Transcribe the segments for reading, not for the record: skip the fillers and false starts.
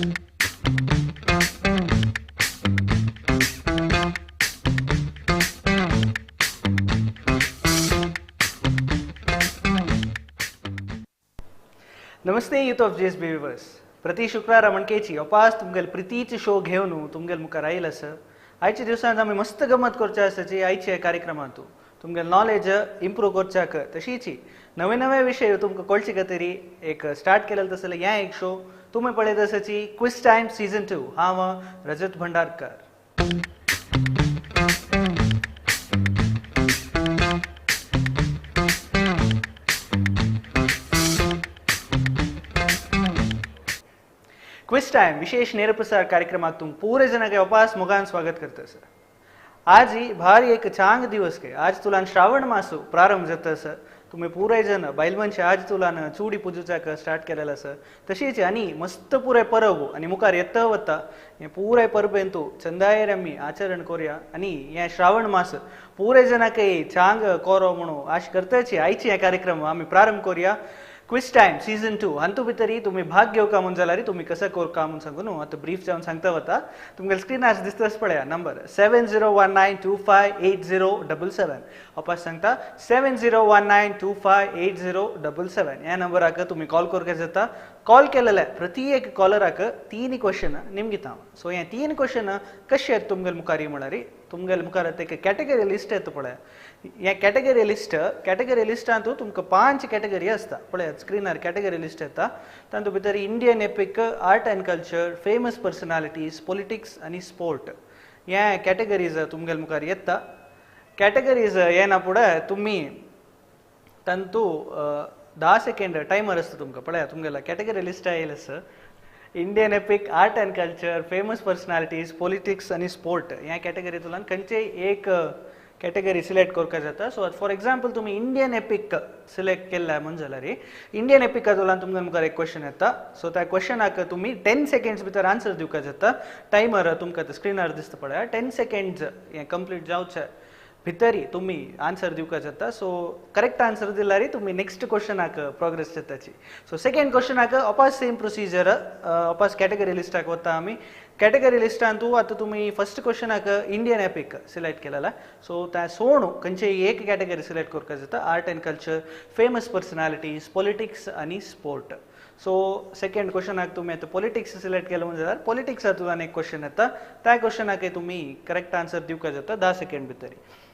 नमस्ते youth of GSB viewers. प्रति शुक्रारा मणकेची अपास तुमगेल प्रितीचे शो घेवन तुमगेल मुखार आयल आसा. आयच्या दिवसांत आमी मस्त गमत करचे आसाची आयच्या कार्यक्रमांतू तुमगेल नॉलेज इम्प्रूव करच्याक तशीच नवे नवे विशय तुमकां कळचे खातीर एक स्टार्ट केलेलो तसले ह्या एक शो तुमी पळयत आसाची क्विज टायम सीजन 2. हांव रजत भंडारकर. क्विज टाइम विशेष ನೇರಪ್ರಸಾರ कार्यक्रमात तुम पूरे जनाके अपास मोगान स्वागत करता सर. आज ही भारी एक चांग दिवस के आज तुलान श्रावण मासू प्रारंभ जाता सर. तुम्ही पुरे जण बायल मनशे आज तुलान चुडी पुजूचाक स्टार्ट केलेला सर. तशीच आनी मस्त पुरे परब आनी मुखार येता वता हे पुराय परबेंतू चंदायर आमी आचरण करूया आनी हे श्रावण मास पुरे जणाके चांग कोरो म्हणून आश करताची आयची हे कार्यक्रम आमी प्रारंभ करूया. क्विज टायम सीजन 2 हातूंत भितरी तुमी भाग घेवका म्हूण जाल्यार तुमी कसो करका म्हूण सांगू न्हू आतां ब्रीफ जावन सांगता वता. तुमगेले स्क्रिनार दिसतच पळया नंबर 7019258077. वापस सांगता 7019258077 ह्या नंबराक तुमी कॉल करपाक जाता. कॉल केलेले प्रति एक कॉलराक 3 क्वेश्चन निमगिता. सो हे 3 क्वेश्चन कशे येता तुमगेले मुखार म्हळ्यार तुमगेले मुखार एक कॅटेगरी लिस्ट येता पळया. ह्या कॅटेगरी लिस्टांत तुमकां 5 कॅटेगरी आसता पळयात स्क्रिनार कॅटेगरी लिस्ट येता. तातूंत भितर Indian epic, art and culture, famous personalities, politics आनी स्पोर्ट ह्या कॅटेगरीज तुमगेले मुखार येता. कॅटेगरीज येना फुडें तुमी तातूंत 10 सेकंड टायमर आसता तुमकां पळया. तुमगेला कॅटेगरी लिस्ट आयले आसा Indian epic, art and culture, famous personalities, politics आनी स्पोर्ट ह्या कॅटेगरींतल्यान खंयचेय एक कॅटेगरी सिलेक्ट करपाक जाता. सो फॉर एग्जाम्पल तुमी इंडियन एपिक सिलेक्ट केल्ले म्हूण जाल्यार इंडियन एपिकांतल्यान तुमकां मुखार एक क्वेश्चन येता. सो त्या क्वेश्चनाक तुमी 10 सेकंड्स भितर आन्सर दिवपाक जाता. टायमर तुमकां स्क्रिनार दिसता पळया. 10 सेकंड्स हें कंप्लीट जावचें भितरी तुमी आन्सर दिवपाक जाता. सो करेक्ट आन्सर दिल्यार तुमी नेक्स्ट क्वेश्चनाक प्रोग्रेस जाताची. सो सेकंड क्वेश्चनाक अपास सेम प्रोसिजर अपास कॅटेगरी लिस्टाक वता आमी. कॅटेगरी लिस्टांतू आतां तुमी फर्स्ट क्वेश्चनाक इंडियन एपिक सिलेक्ट केलेला. सो त्या सोणू खंयचेय एक कॅटेगरी सिलेक्ट करपाक जाता, art and culture, famous personalities, politics आनी स्पोर्ट. सो सेकंड क्वेश्चनाक तुमी आतां पॉलिटिक्स सिलेक्ट केलें म्हूण जाल्यार पॉलिटिक्सांतल्यान एक क्वेश्चन येता. त्या क्वेश्चनाक तुमी करेक्ट आन्सर दिवपाक जाता 10 सेकंड भितर.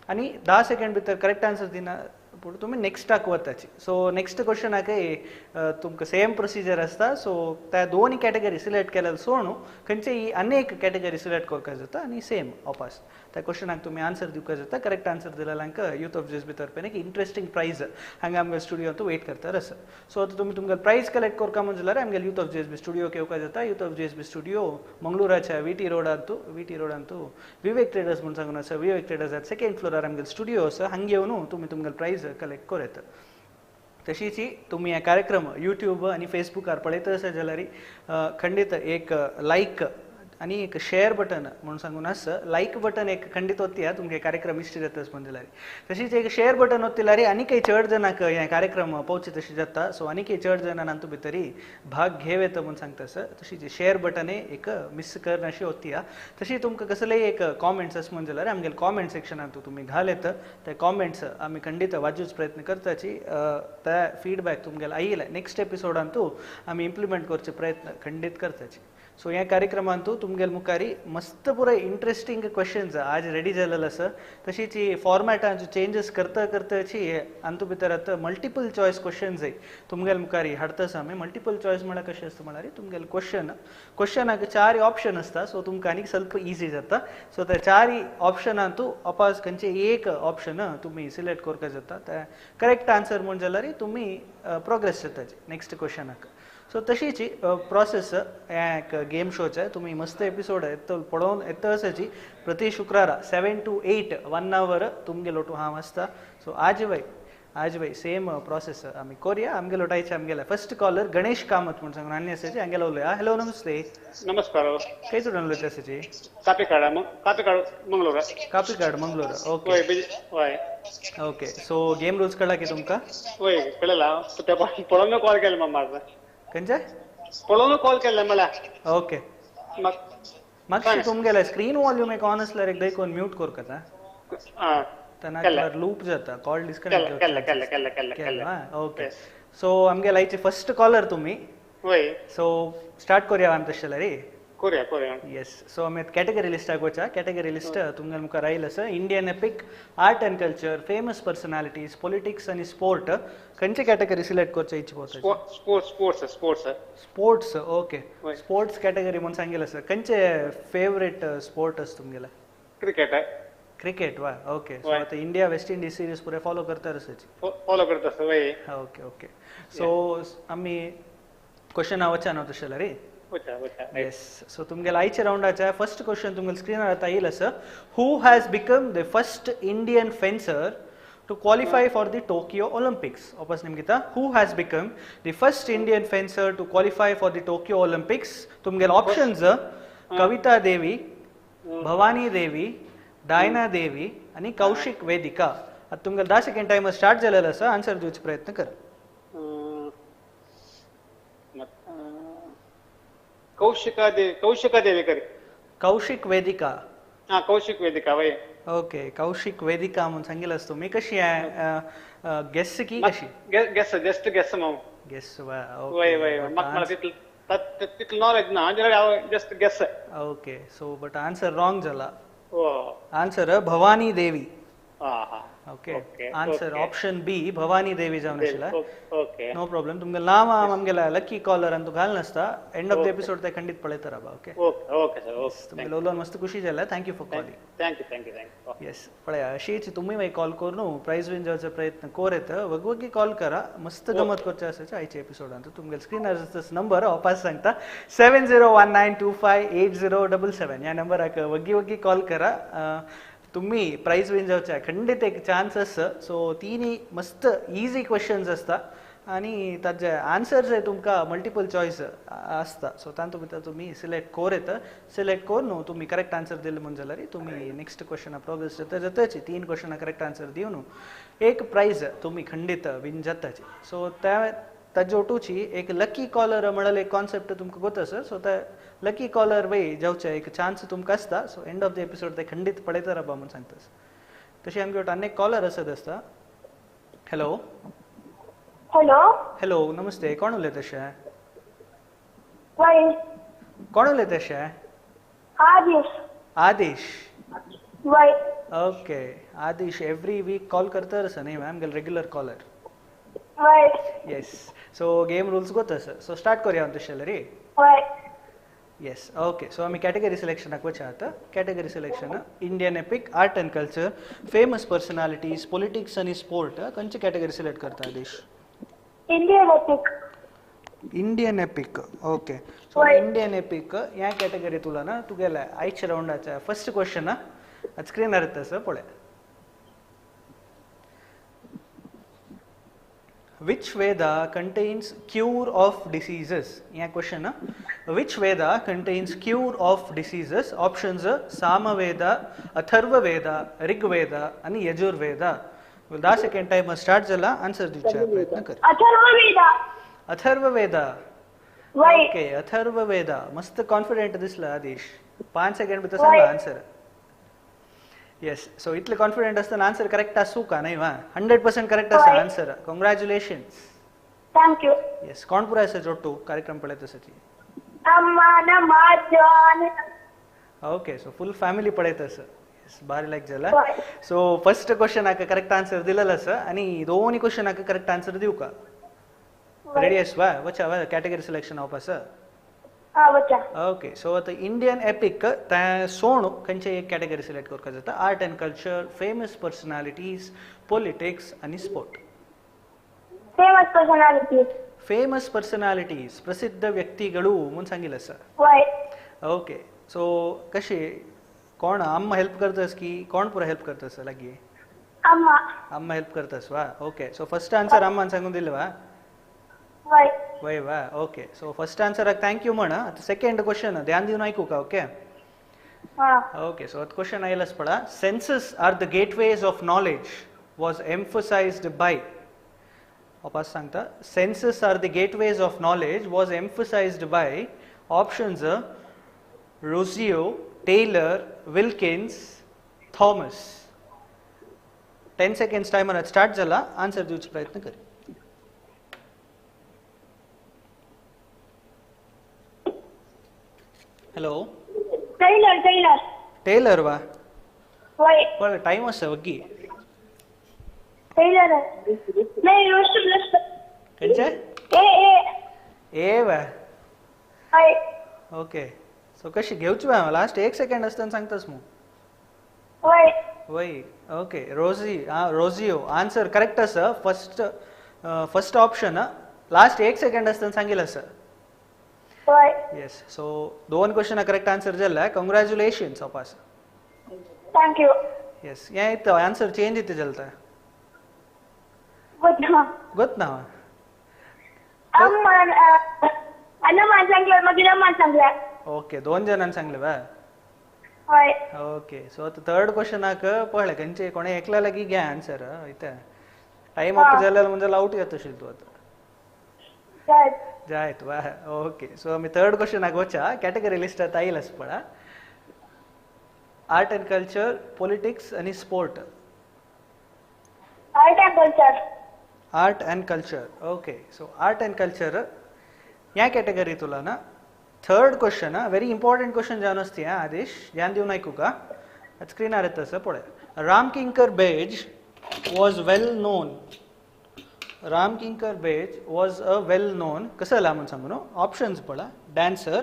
आनी 10 सेकंड भितर करेक्ट आन्सर दिना पूण तुमी नेक्स्टाक वताची. सो नेक्स्ट क्वेश्चनाक तुमकां सेम प्रोसिजर आसता. सो त्या दोन कॅटेगरी सिलेक्ट केल्यार सोडून खंयचेय आनी एक कॅटेगरी सिलेक्ट करपाक जाता आनी सेम वापस त्या क्वेश्चनाक तुमी आन्सर दिवपाक जाता. करेक्ट आन्सर दिल्यार यूथ ऑफ जीएसबी तर्फेन एक इंट्रस्टिंग प्रायज हांगा आमगे स्टुडियोंत वेट करता आसा. सो आतां तुमी तुमकां प्रायज कलेक्ट करता म्हूण जाल्यार आमगे यूथ ऑफ जीएसबी स्टुडियोक येवपाक जाता. यूथ ऑफ जीएसबी स्टुडियो मंगळूराच्या व्ही टी रोडांतू विवेक ट्रेडर्स म्हूण सांगून आसा. विवेक ट्रेडर्स सेकंड फ्लोरार आमगे स्टुडियो आसा. हांगा येवन तुमी तुमगे प्रायज कलेक्ट करूं येता. तशीच तुमी हे कार्यक्रम यूट्यूब आनी फेसबुकार पळयत आसा जाल्यार खंडीत एक लायक आनी एक शेअर बटन म्हणून सांगून आसा. लायक बटन एक खंडीत ओत्तया तुमगे कार्यक्रम इश्ट जाता म्हूण जाल्यार. तशीच एक शेअर बटन ओत्तिल्यार आनीकय चड जाणांक हे कार्यक्रम पोवचे तशें जाता. सो आनीकय चड जाणां हातूंत भितरी भाग घेव येता म्हूण सांगता आसा. तशीच शेअर बटन एक मिस करनाशी ओत्तया. तशी तुमकां कसलेय एक कॉमेंट्स आसा म्हूण जाल्यार आमगेले कॉमेंट सेक्शनांत तुमी घाल येता. ते कॉमेंट्स आमी खंडीत वाजूच प्रयत्न करताची. त्या फिडबॅक तुमगेले आयिल्ले नेक्स्ट एपिसोडांतू आमी इम्प्लिमेंट करचे प्रयत्न खंडीत करताची. सो ह्या कार्यक्रमांतू तुमगेले मुखारी मस्त पुराय इंट्रस्टिंग क्वेश्चन्स आज रेडी जालेले आसा. तशीच फॉर्मेटांत चेंजीस करता करताची हातूंत भितर आतां मल्टिपल चॉयस क्वेश्चन्स तुमगेले मुखारी हाडटा आसा आमी. मल्टिपल चॉयस म्हळ्यार कशें आसता म्हळ्यार तुमगेले क्वेश्चनाक 4 ऑप्शन आसता. सो तुमकां आनीक स्वल्प इजी जाता. सो त्या 4 ऑप्शनांतू अपास खंयचें एक ऑप्शन तुमी सिलेक्ट करपाक जाता. त्या करेक्ट आन्सर म्हूण जाल्यार तुमी प्रोग्रेस जाताची नेक्स्ट क्वेश्चनाक. सो तशीच प्रोसेस एक गेम शोचे तुमी मस्त एपिसोड येता पळोवन येता आसाची. प्रति शुक्रारा 7 to 8 1 our तुमगेलो टू हांव आसता. सो आज वय सेम प्रोसेस आमी करूया. आमगेलो टायचे आमगेले फर्स्ट कॉलर गणेश कामत म्हूण सांगून आनी आसाची हांगेलो उलया. हॅलो नमस्ते. नमस्कार. खंय चडून उलयता आसाची? कापिकाड मंगळूर. कापिकाड मंगळूर. ओके. हय. ओके. सो गेम रुल्स कळ्ळा की तुमकां? वय कळ्ळा. पळोवन कॉल केलो मामा. खंयचे? पळोवन कॉल केल्ले म्हळ्यार. ओके मातशें तुमगेले स्क्रीन वॉल्यूम एक ऑन आसल्यार एक देखून म्यूट करता. तेन्ना लूप जाता कॉल डिस्कनेक्ट. केल्ले. ओके सो आमगे आयचे फर्स्ट कॉलर तुमी. सो स्टार्ट करूया आमी तशें जाल्यार. करूया करूया. येस सो आमी कॅटेगरी लिस्टाक वचा. कॅटेगरी लिस्ट तुमगे मुखार आयिल्लें आसा. Indian epic, art and culture, famous personalities, politics आनी स्पोर्ट. खंयचे कॅटेगरी सिलेक्ट करचे इच्छा पोवता? Sports sports sports. Okay sports category म्हणून सांगिल्लें आसा. खंयचे फेवरेट स्पोर्ट आसा तुमगेले? क्रिकेट. क्रिकेट वा. ओके सो आतां इंडिया वेस्ट इंडीज सिरीज पुरे फॉलो करता आसाची? फॉलो करता आसा वय. ओके ओके सो आमी क्वेश्चन वचा न्हू तशें जाल्यार. येस सो तुमगेले आयच्या रावंडाच्या फर्स्ट क्वेश्चन तुमगेले स्क्रीनार आतां येयल आसा. Who has become the first Indian fencer to qualify for the Tokyo Olympics? वापस निमगिता. Who has become the first Indian fencer to qualify for the Tokyo Olympics? तुमगेले options Kavita Devi, Bhavani Devi, Diana Devi आनी कौशिक वेदिका. आतां तुमगेले 10 second timer start जालेलो आसा. Answer दिवचो प्रयत्न कर. कौशिका देवी. कौशिका देवी करी. कौशिक वेदिका. हां कौशिक वेदिका वय. ओके कौशिक वेदिका म्हणून सांगितलं असतो मी. कशी आहे गेस की कशी? गेस जस्ट गेस माम. गेस वा. वय वय म्हाका मला तितलं तितलं नॉलेज ना जाल्यार just guess. Okay so but answer wrong जाला. Answer Bhavani Devi. Okay answer option B Bhavani Devi जावन आशिल्लें. Okay no problem. तुमगे नांव आमगेल्या लकी कॉलर आनी तूं घाल नासता एंड ऑफ the episode ते खंडीत पळयता राबा. Okay okay sir. ओके तुमगे उलोवन मस्त खुशी जाल्या. Thank you for calling. Thank you thank you thank you. Yes पळया अशीच तुमी मागीर कॉल करून प्रायज विन जावचो प्रयत्न कोर येता. वगवगी कॉल करा. मस्त गमत करचे आसाचे आयच्या एपिसोडान. तुमगे स्क्रीनार नंबर वापस सांगता 7019258077 ह्या नंबराक वग्गी वग्गी कॉल करा. तुम्ही प्रायज विन जावचे खंडीत एक चान्स आसा. सो तिनी मस्त इजी क्वेश्चन्स आसता आनी ताजे आन्सर्स तुमकां मल्टिपल चॉयस आसता. सो तातूंत भितर तुमी सिलेक्ट कोर येता. सिलेक्ट करून तुमी करेक्ट आन्सर दिले म्हूण जाल्यार तुमी नेक्स्ट क्वेश्चना प्रोग्रेस जाता जाताची. 3 क्वेश्चना करेक्ट आन्सर दिवन एक प्रायज तुमी खंडीत विन जाताची. सो त्या ताजे ओटूची एक लकी कॉलर म्हळ्यार एक कॉन्सेप्ट तुमकां गोत आसा. सो त्या लकी कॉलर वय जावचे एक चान्स तुमकां आसता. So end of the episode ते खंडीत पळयता राबा म्हूण सांगता. तशें आमगे वटेन आनी एक कॉलर आसत आसता. हॅलो हॅलो हॅलो नमस्ते. कोण उलयता अशें? वय. कोण उलयता अशें? आदेश. आदेश. वय. Okay Adesh every week call करता आसा न्ही मॅम? Regular caller. वय. येस सो गेम रुल्स गोत आसा. सो स्टार्ट करूया तशें जाल्यार. वय. येस ओके सो आमी कॅटेगरी सिलेक्शनाक वचा आतां. Category selection Indian epic, art and culture, famous personalities, politics आनी स्पोर्ट. खंयची कॅटेगरी सिलेक्ट करता Adesh? Indian epic. Indian epic. Okay so Indian epic ह्या कॅटेगरी तुला ना तुगेल्या आयच्या रावंडाच्या फर्स्ट क्वेश्चन स्क्रीनार येता सर पळय. Which Veda contains cure of diseases? Yeah question. Which Veda contains cure of diseases? Options Samaveda, Atharva Veda, Rig Veda and Yajur Veda. Well, the second time start jala answer dicha prayatna kar. Atharva Veda. Atharva Veda. Right. Okay, Atharva Veda. Mast confident disla Adesh. 5 second भितर सांगा answer. Yes so इतले confident असताना answer correct आसू का नाही वा? 100% correct आसा answer. Congratulations. Thank you. Yes कोण पुराय आसा जोट्टू कार्यक्रम पळयत आसा? ओके सो फुल फॅमिली पळयत आसा. येस बारी लायक जाला. सो फर्स्ट क्वेश्चनाक करेक्ट आन्सर दिलेलो आसा आनी दोनूय क्वेश्चनाक करेक्ट आन्सर दिवका. रेडी आसा वा? वचा वा कॅटेगरी सिलेक्शन वापस. ओके सो आतां इंडियन एपिक तें सोण खंयचे एक कॅटेगरी सिलेक्ट करपाक जाता? Art and culture, famous personalities, politics आनी sport. Famous personalities. Famous personalities प्रसिद्ध व्यक्तिಗಳು म्हूण सांगिल्लें आसा. ओके सो कशी कोण अम्मा हेल्प करतास की कोण पुरा हेल्प करतास लागीं? अम्मा. अम्मा हेल्प करतास वा. ओके सो फर्स्ट आन्सर अम्मान सांगून दिलें वा? वय. वय वा. ओके सो फर्स्ट आन्सराक thank you म्हण. आतां सेकंड क्वेश्चन ध्यान दिवन आयकूका. ओके ओके सो आतां क्वेश्चन आयलाच पळा. Senses are the gateways of knowledge was emphasised by. वापस सांगता. Senses are the gateways of knowledge was emphasized by options Rousseau, Taylor, Wilkins, Thomas. 10 seconds timer start जाला. Answer दिवचो प्रयत्न कर. Hello. Tailor tailor. Tailor वा? वय. पळय time आसा वग्गी. टेलर नाही, रोस्ट रोस्ट. खंयचे? ए ए. ए वा? हय. ओके, सो कशी घेवची वा? लास्ट एक सेकंड आसतना सांगतास मग. वय. वय. ओके, रोजी रोजियो आन्सर करेक्ट आसा. फर्स्ट फर्स्ट ऑप्शन लास्ट एक सेकंड आसतना सांगिल आसा. वय. येस, सो दोन क्वेश्चन करेक्ट आन्सर जाल्ले. कंग्रॅच्युलेशन्स अपास. Thank you. Yes, हें येता आन्सर चेंज येता चलता. गोत ना. गोत ना. अम्मान अनमान सांगले, मागीर अम्मान सांगले. ओके, दोन जणांनी सांगले बा. हय. ओके, सो आता थर्ड क्वेश्चनाक पळय खंयचे कोणे एकल्या लागीं घे आन्सर. इथे टायम अप जाल्यार म्हणजे आउट येता तूं आतां. जायत वा? ओके, सो आमी थर्ड क्वेश्चनाक वचा. कॅटेगरी लिस्ट आतां आयल आसा पळय. आर्ट अँड कल्चर, पॉलिटिक्स आनी sport. Art and culture. Art and culture. Okay, so art and culture ह्या कॅटेगरी तुला ना third question very important question जावन आसती. आदेश ध्यान दिवन आयकू का. स्क्रीनार येता आसा पळय. Ram Kinkar Baij was well known. Ram Kinkar Baij was a well known कसं जाला म्हूण सांगू न्हू. ऑप्शन्स पळय. डान्सर,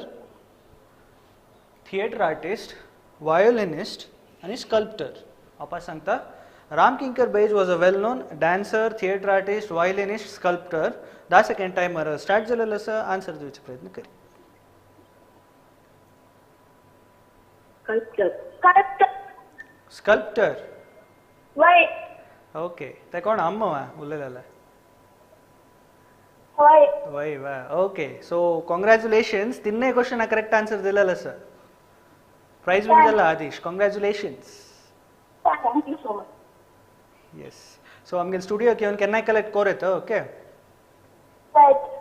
थिएटर आर्टिस्ट, व्हायोलिनिस्ट आनी स्कल्प्टर. वापस सांगता. Ram Kinkar Baij was a well known dancer, theatre artist, violinist, sculptor. 10 second timer start जालेलो आसा. आन्सर दिवचो प्रयत्न करी. स्कल्प्टर. स्कल्प्टर. वय. ओके, ते कोण अम्मा वा उलयलेले? वय. वय वा. Okay, so congratulations. तिन्नय क्वेश्चना करेक्ट आन्सर दिलेलो आसा. प्राइज विन जाला Adish. Congratulations. Thank you so much. Yes, so आमगे स्टुडियोक येवन केन्नाय कलेक्ट कोर येता. ओके.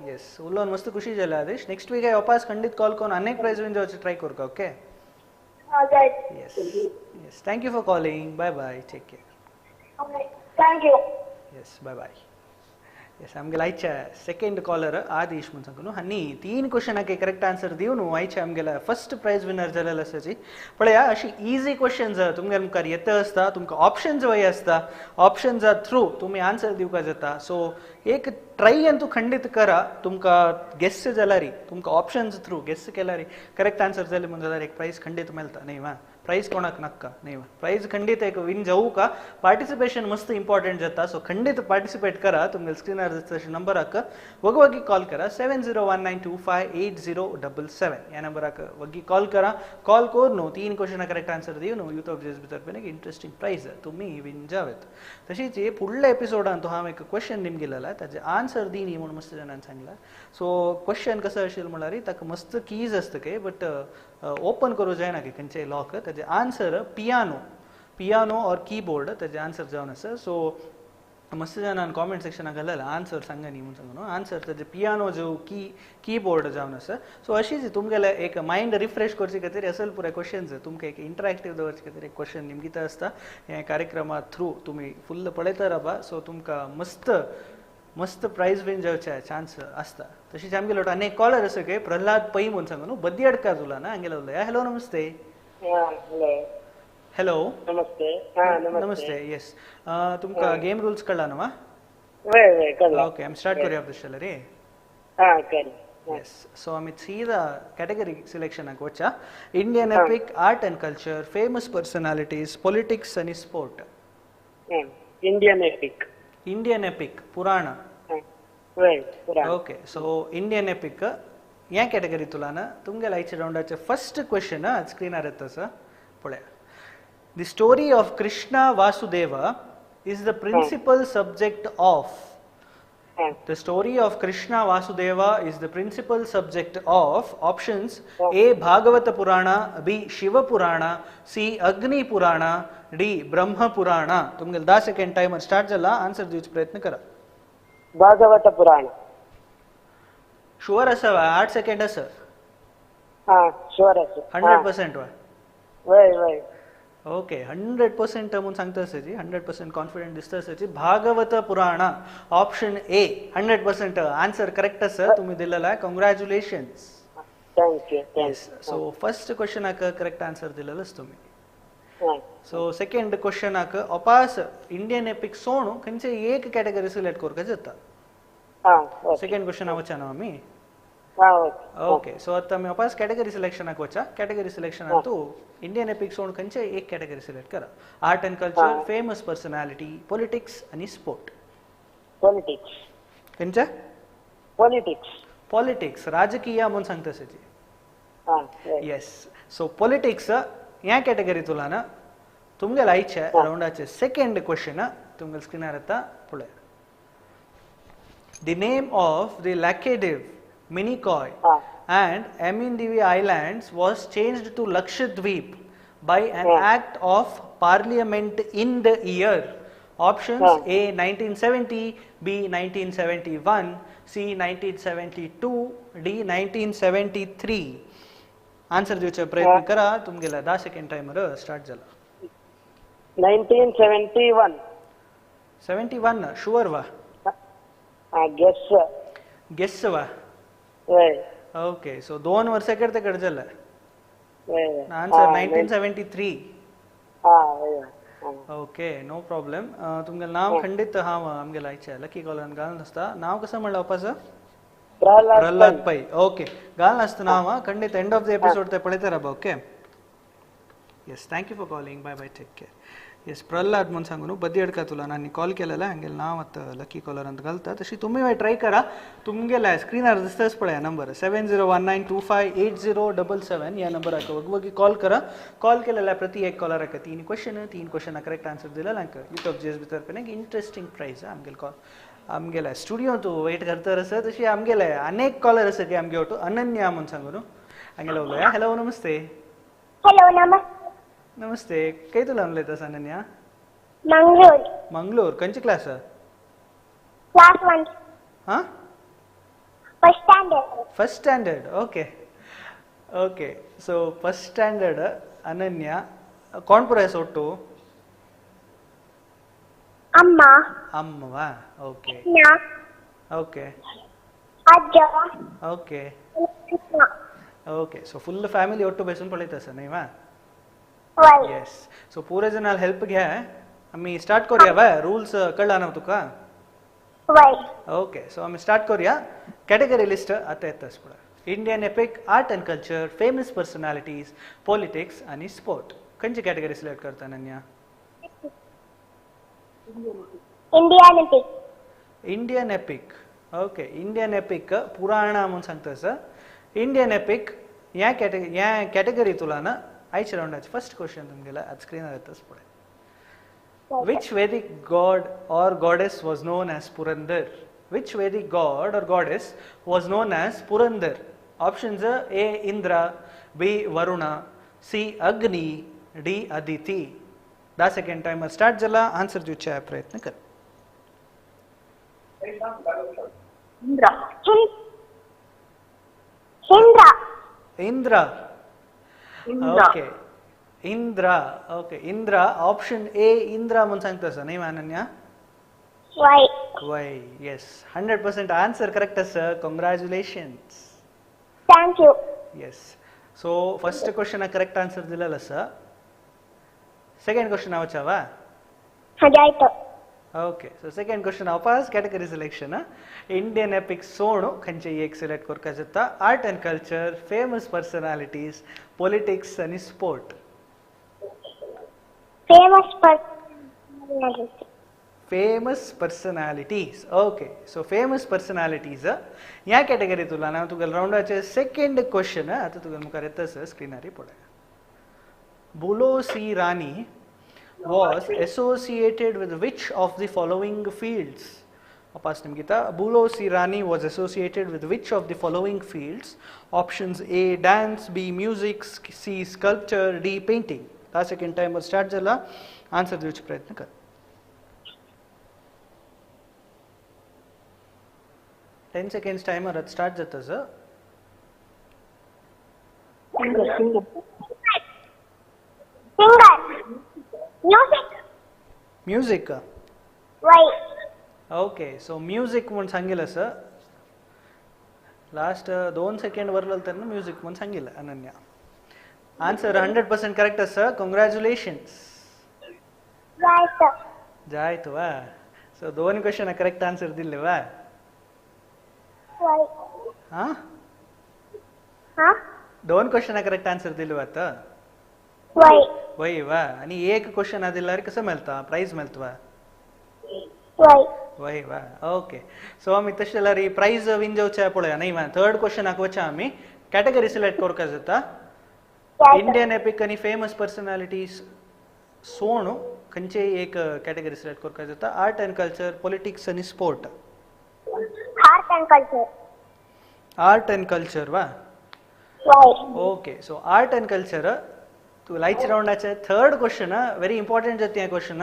येस, उलोवन मस्त खुशी जालें आदेश. नेक्स्ट वीक वापस खंडीत कॉल करून आनीक प्राइज विन जावचे ट्राय करका. Okay. Yes yes, thank you for calling. Bye bye, take care. Thank you. Yes, bye bye. Yes, आमगेले आयच्या सेकंड कॉलर आदेश म्हूण सांगू न्हू. आनी तीन क्वेश्चनाक करेक्ट आन्सर दिवन आयच्या आमगेले फर्स्ट प्रायज विनर जालेलो आसा. जी पळया, अशी इजी क्वेश्चन्स तुमगे मुखार येता आसता. तुमकां ऑप्शन्स वय आसता. ऑप्शन्सा थ्रू तुमी आन्सर दिवपाक जाता. सो एक ट्राय तूं खंडीत करा. तुमकां गेस जाल्यार, तुमकां ऑप्शन्स थ्रू गेस केल्यार करेक्ट आन्सर जाले म्हूण जाल्यार एक प्रायज खंडीत मेळटा न्ही वा. प्रायज कोणाक नाका न्ही वा. प्रायज खंडीत एक विन जावू का. पार्टिसिपेशन मस्त इम्पॉर्टंट जाता. सो खंडीत पार्टिसिपेट करा. तुमगे स्क्रीनार दिसता नंबराक वगवगी कॉल करा. 7019258077 ह्या नंबराक वग्गी कॉल करा. कॉल करून तीन क्वेश्चना करेक्ट आन्सर दिवन यूथ ऑफ जेएसबी तर्फेन एक इंट्रस्टिंग प्रायज तुमी विन जावेत. तशीच फुडल्या एपिसोडान तो हांव एक क्वेश्चन निमगिलेला ताजे आन्सर दी न्ही म्हूण मस्त जाणान सांगला. सो क्वेश्चन कसो आशिल्लो म्हणल्यार ताका मस्त कीज आसता की बट ओपन करूं जायना की खंयचेय लॉक. ताजे answer piano, piano or keyboard ताजे आन्सर जावन आसा. सो मस्त जाणान कॉमेंट सेक्शनाक घालेला आन्सर सांगा न्ही म्हूण सांगू न्हू. आन्सर ताजे पियानो जो कीबोर्ड जावन आसा. सो अशीच तुमगेले एक मायंड रिफ्रेश करचे खातीर असल पुराय क्वेश्चन्स तुमकां एक इंटराक्टीव दवरचे खातीर एक क्वेश्चन निमगिता आसता. ह्या कार्यक्रमा थ्रू तुमी फुल्ल पळयता राबा. सो तुमकां मस्त मस्त प्रायज विन जावचे चान्स आसता. तशीच आमगेलो आनी एक कॉलर आसा की प्रल्हाद पै म्हूण सांगू न्हू. बद्दियडका उला ना हांगेलो उलया. हॅलो, नमस्ते. हॅलो. हॅलो, नमस्ते. नमस्ते. येस, तुमकां गेम रुल्स कळ्ळा न्हू? वय वय कळ्ळा. ओके, आमी स्टार्ट करूया तशें रे. हां कर. येस, सो आमी सीधा कॅटेगरी सिलेक्शनाक वचा. Indian epic, art and culture, famous personalities, politics आनी sport. Indian epic. Indian epic, Purana. Okay, so Indian epic ह्या कॅटेगरी तुला ना तुमगेल्या आयच्या रावंडाचे फर्स्ट क्वेश्चन स्क्रीनार येता आसा पळया. The story of Krishna Vasudeva is the principal subject of. The story of Krishna Vasudeva is the principal subject of options A. Bhagavata Purana, B. Shiva Purana, C. Agni Purana, D. Brahma Purana. तुमगेल 10 second timer start जाला. Answer दिवचो प्रयत्न करा. भागवत पुराण. Sure आसा वा 8 second आसा. हा sure आसा. 100% वा? वय वय. ओके 100% म्हणून सांगता आसा, 100% कॉन्फिडंट दिसता आसा. Bhagavata Purana option A 100% answer correct आसा तुम्ही दिलेला. Congratulations. Thank you. So first क्वेश्चनाक करेक्ट आन्सर दिलेलंच तुम्ही. सो सेकंड क्वेश्चनाक अपास इंडियन एपिक सोणू खंयचे एक कॅटेगरी सिलेक्ट करूंक जाता. सेकंड क्वेश्चन वचा ना आमी. ओके सो आता आमी अपास कॅटेगरी सिलेक्शनाक वचा. कॅटेगरी सिलेक्शनाक तूं इंडियन एपिक सोण खंयचे एक कॅटेगरी सिलेक्ट करा. Art and culture, famous personality, politics आनी स्पोर्ट. पॉलिटिक्स. खंयचे? पॉलिटिक्स. पॉलिटिक्स राजकीय म्हणून सांगता सजी. येस सो पॉलिटिक्स ह्या कॅटेगरी तुला ना तुमगेले आयचे राउंडाचे सेकंड क्वेश्चन तुमगेले स्क्रीनार येता पळय. The name of the Laccadive, Minicoy and Amindivi Islands was changed to Lakshadweep by an act of parliament in the year. Options A 1970, B 1971, C 1972, D 1973. Answer दिवचे प्रयत्न करा. तुमगेला 10 second timer start झाला. 1971. 71 sure वा? Gas. Gas वा? Okay so 2 वर्ष करते कड झालं. Answer 1973. Okay no problem. तुमगेलं नाव खंडित हांव आमगेलं आयच्या लकी कॉलरान घालून आसता. नाव कसं म्हणलं वापस? प्रल्हाद पै. ओके घालून आसता नाव खंडित एंड ऑफ the episode ते पळयता राबा. Okay yes thank you for calling. Bye bye, take care. Yes Prahlad म्हणून सांगू न्हू बद्दी तुला आनी कॉल केलेला हांगेलें नांव आतां लकी कॉलर अंत घालता. तशी तुमी ट्राय करा. तुमगेल्या स्क्रिनार दिसताच पळया नंबर 7019258077 ह्या नंबराक वगवगी कॉल करा. कॉल केलेल्या प्रति एक कॉलराक 3 क्वेश्चन, 3 क्वेश्चनाक करेक्ट आन्सर दिलेला यूथ ऑफ जीएसबी तर्फेन एक इंट्रस्टिंग प्रायज आमगेले कॉल आमगेल्या स्टुडियोंत वेट करता आसा. तशी आमगेले अनेक कॉलर आसा की आमगे वटू अनन्या म्हणून सांगू न्हू हांगेले उलोवया. हॅलो नमस्ते. हॅलो नमस्ते. नमस्ते. खंय तुला उलयता अनन्या? मंगलोर. मंगलोर. खंयची क्लास? क्लास 1. हां first standard. First standard. Okay okay so first standard Ananya. कोण पुराय सोडटू? अम्मा. अम्मा ओके ओके अज्ज. Okay okay so full family ಒಟ್ಟು बेसून पळयता आसा न्ही वा? येस सो पुरे जण हेल्प घ्या. आमी स्टार्ट करूया वा? रूल्स कळ्ळा ना तुका? ओके सो आमी स्टार्ट करूया. कॅटेगरी लिस्ट आतां येताच पळय. Indian epic, art and culture, famous personalities, politics आनी स्पोर्ट. खंयची कॅटेगरी सिलेक्ट करता Ananya? Indian epic. Indian epic. Okay Indian epic पुराणा म्हणून सांगता sir. Indian epic ह्या ह्या कॅटेगरी तुला ना आयच्या राउंडाचे फर्स्ट क्वेश्चन तुमगेला आज स्क्रीनार येताच पळय. Which Vedic god or goddess was known as Purandar? Which Vedic god or goddess was known as Purandar? Options are A. Indra, B. Varuna, C. Agni, D. Aditi. 10 second timer start झाला. Answer दिवच्या प्रयत्न कर. Indra. Indra. Indra. Okay Indra. Okay Indra option A Indra म्हणून सांगता sir न्ही Ananya? Why. Why yes 100% answer correct sir. Congratulations. Thank you. Yes so first question correct answer दिलेला sir. Second question वचावा? जायतो. Okay so second question वापस category selection Indian epic सोणू खंयचे एक select करपाक जाता. Art and culture, famous personalities, politics आनी sport. Famous personalities. Famous personalities. Okay so famous personalities ह्या कॅटेगरी तुला ना तुगेले राउंडाचे सेकंड क्वेश्चन आतां तुगेले मुखार येता सर स्क्रिनार पळय. Bulo C Rani was associated with which of the following fields? वापस निमगिता. Bulo C Rani was associated with which of the following fields? Options A dance, B music, C sculpture, D painting. 10 second timer start जाला. Answer दिवचे प्रयत्न कर. 10 seconds timer start जाता sir. Singer. Music. Music. वय. Okay so music म्हूण सांगितलं sir. Last 2 second वरलं तर music म्हूण सांगितलं अनन्या. आन्सर 100% करेक्ट आसा. कंग्रॅच्युलेशन्स. जायत. जायत वा. सो 2 क्वेश्चन करेक्ट आन्सर दिले वा. वय. हां हां 2 क्वेश्चन करेक्ट आन्सर दिले वा. वय. वय वा. आणि एक क्वेश्चन दिल्यार कसं मेळता प्राइज मेळता वा. वय. वय वा. ओके सो आमी तशें जाल्यार प्राइज विन जावचे पळया न्ही वा. थर्ड क्वेश्चनाक वचा आमी कॅटेगरी सिलेक्ट करपाक जाता. इंडियन एपिक आनी फेमस पर्सनॅलिटीज सोणू खंयचे एक कॅटेगरी सिलेक्ट करपाक जाता. आर्ट अँड कल्चर, पॉलिटिक्स आनी sport. Art and culture. Art and culture वा. वय. Okay so art and culture तू लायच राउंडाचे थर्ड क्वेश्चन व्हेरी इम्पॉर्टंट जाता हें क्वेश्चन.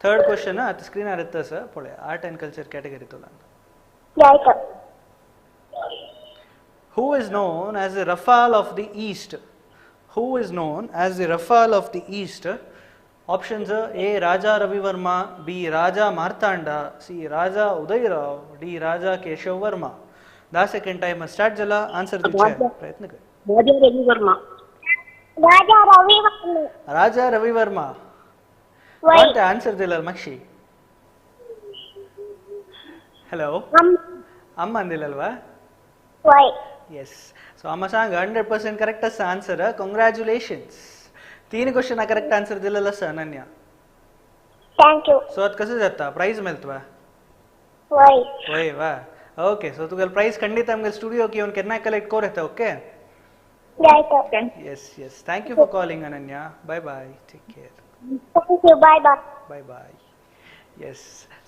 थर्ड क्वेश्चन आतां स्क्रीनार येता सर पळय. आर्ट अँड कल्चर कॅटेगरी तुला. जायत. Who is known as the Rafale of the East? Who is known as the Rafale of the East? Options A. Raja Ravi Varma, B. Raja Martanda, C. Raja Uday Rao, D. Raja Keshav Varma. The second time start jala answer दिवचे प्रयत्न कर. Raja Ravi Varma. Raja Ravi Varma. Raja Ravi Varma. वय. What answer दिला मक्षी? Hello. अम्मा अंदिलल्वा? वय. Yes. So अम्मा सांग 100% correct आसा आन्सर. कंग्रॅच्युलेशन्स. 3 क्वेश्चन करेक्ट आन्सर दिलेलं आसा अनन्या. Thank you. सो आता कसं जाता प्राइज मेळतवा? वय. वय वा. ओके सो तुगेल प्राइज खंडित आमगे स्टुडियो येवन केन्ना कलेक्ट कोर येता. ओके. जायत. Yes yes. Thank you for calling Ananya. Bye bye. Take care. Thank you. Bye bye. Bye bye. Yes.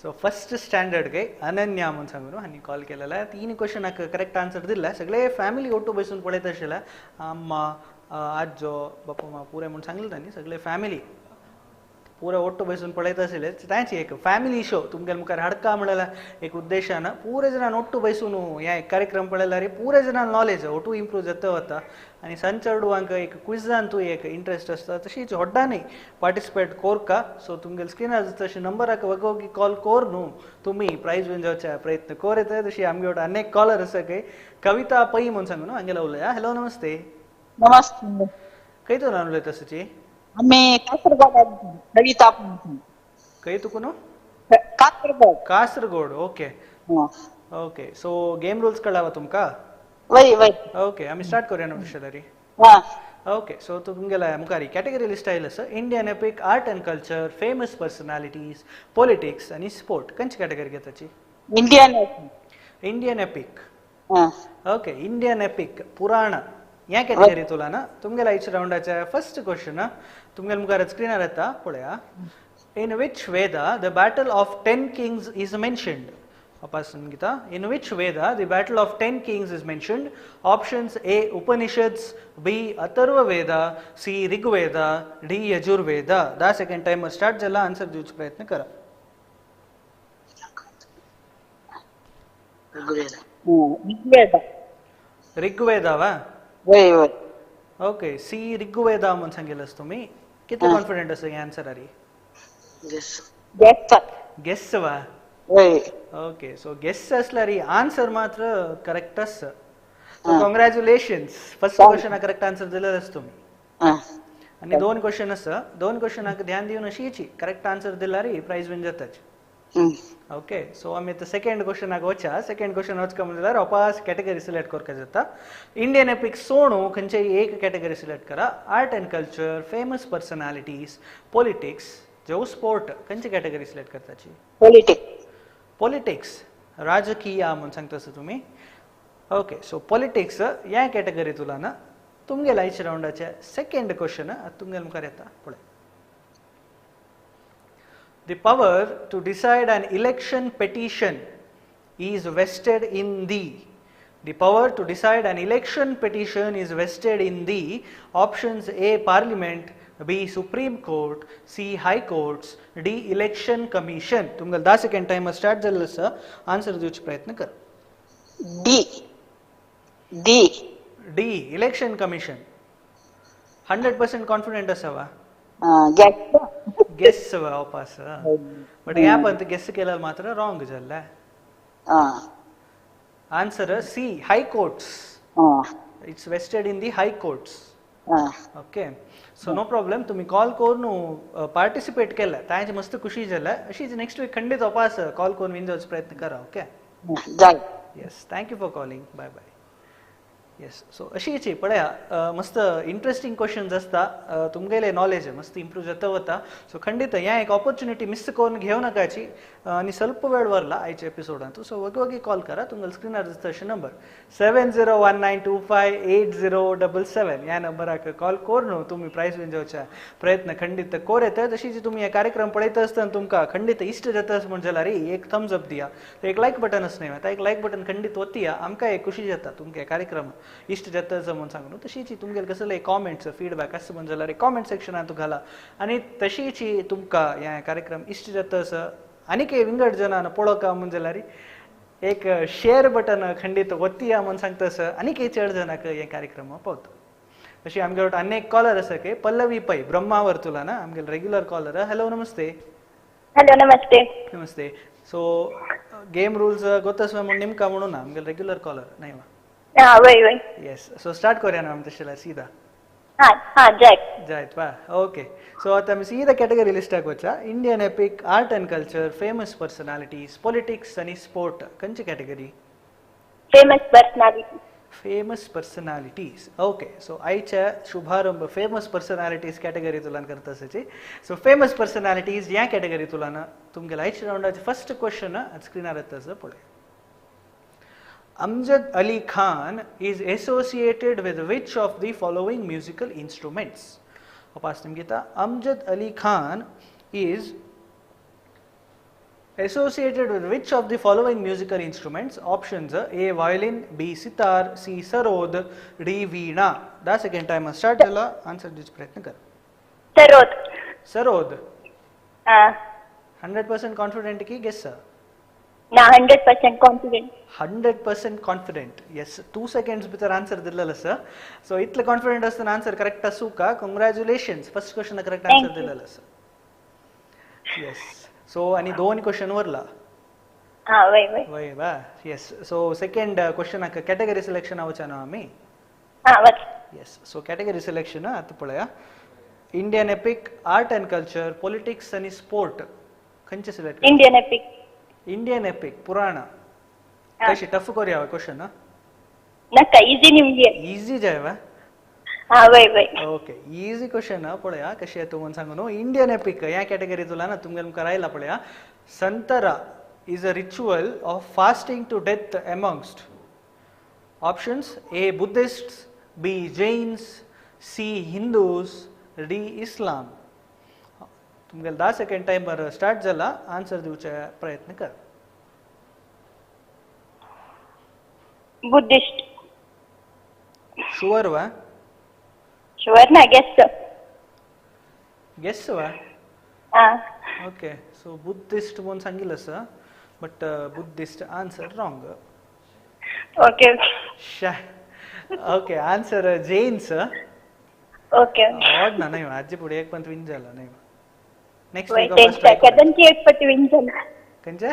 So first standard गे अनन्या म्हणून सांगून हांणी कॉल केलेला. 3 क्वेश्चनाक करेक्ट आन्सर दिला. सगळे फॅमिली ಒಟ್ಟು बसून पळयत आशिल्ले. अम्मा आजो बाप्पा मा पुरे म्हणून सांगले तांणी. सगळे फॅमिली पुरे ಒಟ್ಟು बसून पळयत आशिल्ले. तांची एक फॅमिली शो तुमगेले मुखार हाडका म्हणलेला एक उद्देशान पुरे जणान ಒಟ್ಟು बसून ह्या एक कार्यक्रम पळयल्यार पुरे जणान नॉलेज ಒಟ್ಟು इम्प्रूव जाता वता. आनी सांज चेडवांक एक क्विजान तूं एक इंट्रस्ट आसता तशीच व्हड्डांनी पार्टिसिपेट कोरका. सो तुमगेले स्क्रिनार तशें नंबराक वगोगी कॉल कोर न्हू तुमी प्रायज विन जावचे प्रयत्न कोर येता. तशी आमगे वटेन अनेक कॉलर आसा खंय. कविता पै म्हणून सांगू न्हू हांगेला उलया. हॅलो नमस्ते. नमस्ते. खंय तूं उलयता सची? आम्ही कासरगोड. कविता. खंय तुका न्हू? Kasaragod. Kasaragod. Okay okay. So game rules कळ्ळा तुमकां? वय वय. ओके आमी स्टार्ट करूया न्हू तशें जाल्यार. ओके सो तुमगेल्या मुखार कॅटेगरी लिस्ट आयिल्लें आसा. Indian epic, art and culture, famous personalities, politics आनी स्पोर्ट. खंयची category घेताची? Indian. Indian epic. Okay Indian epic पुराण ह्या कॅटेगरी तुला ना तुमगेल्या आयच्या राउंडाचे फर्स्ट क्वेश्चन तुमगेल्या मुखार स्क्रिनार येता पळया. In which Veda the battle of 10 kings is mentioned? वापस Gita. In which Veda the battle of 10 kings is mentioned? Options A. Upanishads, B. Atharva Veda, C. Rigveda, D. Yajurveda. The second timer start जाला. Answer दिवचो प्रयत्न करा. ऋग्वेद. ऋग्वेदा वा? वय वय. Okay C Rigveda म्हणून सांगितलंस तुम्ही. किती कॉन्फिडंट आसा हे आन्सर आरी? गेस. गेस वा? वय. ओके सो गेस असल्यार आन्सर मात्र करेक्ट आसा. So congratulations. First question correct answer दिलें तुम्ही. आनी 2 क्वेश्चन आसा. 2 क्वेश्चनाक ध्यान दिवन अशीची करेक्ट आन्सर दिल्यार प्रायज विन जाताच. ओके सो आमी आतां सेकंड क्वेश्चनाक वचा. सेकंड क्वेश्चन वचका म्हणल्यार वापस कॅटेगरी सिलेक्ट करपाक जाता. इंडियन एपिक सोणू खंयचेय एक कॅटेगरी सिलेक्ट करा. Art and culture, famous personalities, politics जेव स्पोर्ट. खंयची कॅटेगरी सिलेक्ट करताची? पॉलिटिक्स. पॉलिटिक्स राजकीय म्हणून सांगता आसा तुमी. ओके सो पॉलिटिक्स ह्या कॅटेगरी तुला ना तुमगेल्या आयच्या राउंडाचे सेकंड क्वेश्चन तुमगेल्या मुखार येता पळय. The power to decide an election petition is vested in the. The power to decide an election petition is vested in the. Options A. Parliament, B. Supreme Court, C. High Courts, D. Election Commission. तुमगेल 10 second timer start जाल्लो आसा. Answer दिवचो प्रयत्न कर. D D D election commission. 100% confident आसावा? Guess. Guess वापस but ह्या Pant gas केल्यार मात्र wrong जाल्ले. Answer C, high courts. It's vested in the high courts. Okay, so no problem. तुम्ही कॉल करून पार्टिसिपेट केला तांचे मस्त खुशी जाल्या. अशीच नेक्स्ट वीक खंडित वापस कॉल करून विन जावचो प्रयत्न करा. Okay, yes, thank you for calling. Bye bye. Yes, so अशीच पळया मस्त इंट्रस्टिंग क्वेश्चन्स आसता, तुमगेले नॉलेज मस्त इम्प्रूव जाता वता. सो खंडित ह्या एक ऑपॉर्च्युनिटी मिस करून घेवं नाकाची आनी स्वल्प वेळ वरला आयच्या एपिसोडांत. सो वगी वगी कॉल करा, तुमकां स्क्रिनार दिसता अशें नंबर 7019258077 ह्या नंबराक कॉल करून तुमी प्रायज विन जावच्या प्रयत्न खंडित कोर येता. तशीच तुमी हे कार्यक्रम पळयता आसतना तुमकां खंडित इश्ट जाता म्हण जाल्यार एक थम्स अप दिया, एक लायक बटन आसना आतां एक लायक बटन खंडित वतिया, आमकां एक खुशी जाता तुमकां हे कार्यक्रम इश्ट जाता म्हूण सांगू. तशीच तुमगेले कसले कॉमेंट्स फीडबॅक आसा म्हण जाल्यार कॉमेंट सेक्शनांत घाला आनी तशीच तुमकां ह्या कार्यक्रम इश्ट जाता आसा आनीक विंगड जणांना पळोवका म्हण जाल्यार एक शेअर बटन खंडित वतिया म्हूण सांगता आसा आनीक चड जणांक हे कार्यक्रम पावता. अशी आमगे आनी एक कॉलर आसा की पल्लवी पै ब्रह्मावर तुला ना आमगे रेग्युलर कॉलर. हॅलो नमस्ते. हॅलो नमस्ते. नमस्ते. सो गेम रूल्स गोत्तास म्हूण निमका म्हणून आमगे रेग्युलर कॉलर नाही वा? हा वय वय. येस, सो स्टार्ट करूया ना आमी तशें सीधा. हा हा जायत जायत वा. ओके, सो आतां आमी सीधा कॅटेगरी लिस्टाक वचा. Indian epic, art and culture, famous personalities, politics आनी स्पोर्ट. खंयची category? Famous personality. Famous personalities. Okay, so आयच्या शुभारंभ फेमस पर्सनॅलिटीज कॅटेगरी तुलान करता आसाची. सो फेमस पर्सनॅलिटीज ह्या कॅटेगरी तुलान तुमगेल्या आयच्या रावंडाचे फर्स्ट क्वेश्चन स्क्रिनार येता आसा पळय. Amjad Ali Khan is associated with which of the following musical instruments? वापस निमगिता. Amjad Ali Khan is associated with which of the following musical instruments? Options A. Violin, B. Sitar, C. Sarod, D. Veena. The second time start jala answer दिवचो प्रयत्न कर. Sarod. Sarod. 100% confident की guess? ना 100% confident. 100% confident. Yes, 2 seconds भितर answer दिलेलो sir. So इतले confident आसतना answer correct आसू का? Congratulations, first question correct answer दिलेलो सर. येस, सो आनी दोन क्वेश्चन वरला. हा वय वय वय वा. येस, सो सेकंड क्वेश्चनाक कॅटेगरी सिलेक्शन वचा न्हू आमी? हा वच. येस, सो कॅटेगरी सिलेक्शन आतां पळया. Indian epic, art and culture, politics आनी स्पोर्ट. खंयचे select? Indian epic. Indian epic Purana. कशी टफ करूया क्वेश्चन? नका, इजी निमगे. इजी जाय वा? हा वय वय. ओके, इजी क्वेश्चन पळया कशी येतो म्हूण सांगू न्हू. इंडियन एपिक ह्या कॅटेगरी तुला ना तुमगे मुखार आयला पळया. Santhara is a ritual of fasting to death amongst. Options A. Buddhists, B. Jains, C. Hindus, D. Islam. तुमगेले 10 second timer start जाला, आन्सर दिवचे प्रयत्न कर. बुद्धिस्ट. शुअर वा? शुअर ना, गेस. गेस वा? हा. ओके, सो बुद्धिस्ट म्हणून सांगितलं sir, but Buddhist answer wrong. Okay. Okay, answer Jains. Okay. Odd ना नाही आजी पुढे एक पण विन झाला नाही. नेक्स्ट वय केदनची एक पटी विन झाला. खंयचे?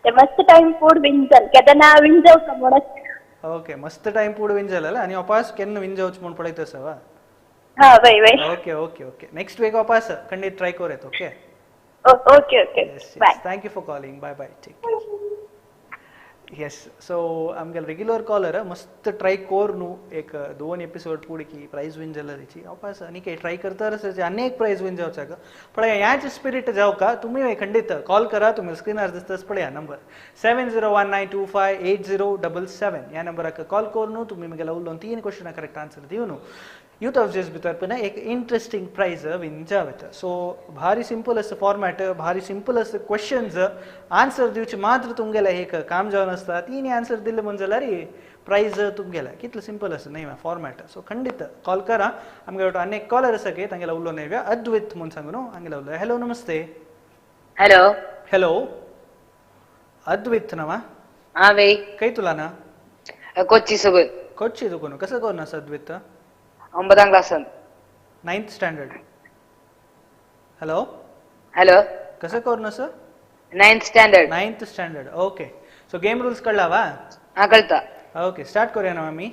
ते मस्त टाइम फूड विन जाल केदना विन जाव का म्हणून. ओके, मस्त टाइम फूड विन झाला आणि वापस केन्ना विन जावच म्हणून पळयत आसा वा? हा वय वय. Okay okay okay, next week वापस खंडित ट्राय करूयात. Okay okay okay, bye. Thank you for calling. Bye bye, take care. Yes, so आमगे रेग्युलर कॉलर मस्त ट्राय कोर न्हू एक दोन एपिसोड पुढे की प्रायज विन जाल्यार हेची वापस आनी काय ट्राय करता आनी एक प्रायज विन जावचाक पळया. ह्याच स्पिरीट जावका तुमी खंडित कॉल करा. तुमी स्क्रिनार दिसताच पळया नंबर 7019258077 ह्या नंबराक कॉल करून तुमी म्हगेल्या उलोवन 3 क्वेश्चना करेक्ट आन्सर दिवन यूथ ऑफ जेस भितर पण एक इंट्रस्टिंग प्रायज विन जावं. सो भारी सिंपल आसा फॉर्मॅट, भारी सिंपल आसा क्वेश्चन्स, आन्सर दिवचे मात्र तुमगेलें एक काम जावन आसता. तीन आन्सर दिले म्हण जाल्यार प्रायज तुमगेलें. कितलें सिंपल आसा न्ही फॉर्मॅट. सो खंडित कॉल करा. आमगे आनी एक कॉलर आसा की तांगेला उलोवन येवया. अद्वैत म्हूण सांगू न्हू हांगेला उलोवया. हॅलो नमस्ते. हॅलो. हॅलो, अद्वैत नवा? हा वे खंय तुला ना? कोच्ची सगळं. कोच्ची तुका कसं करून आसा अद्वैत? 9 क्लासान. 9th standard. Hello hello कसं करून आसा? 9th standard. 9th standard. Okay, so game rules कळला वा? हा कळता. ओके, स्टार्ट करूया ना आमी?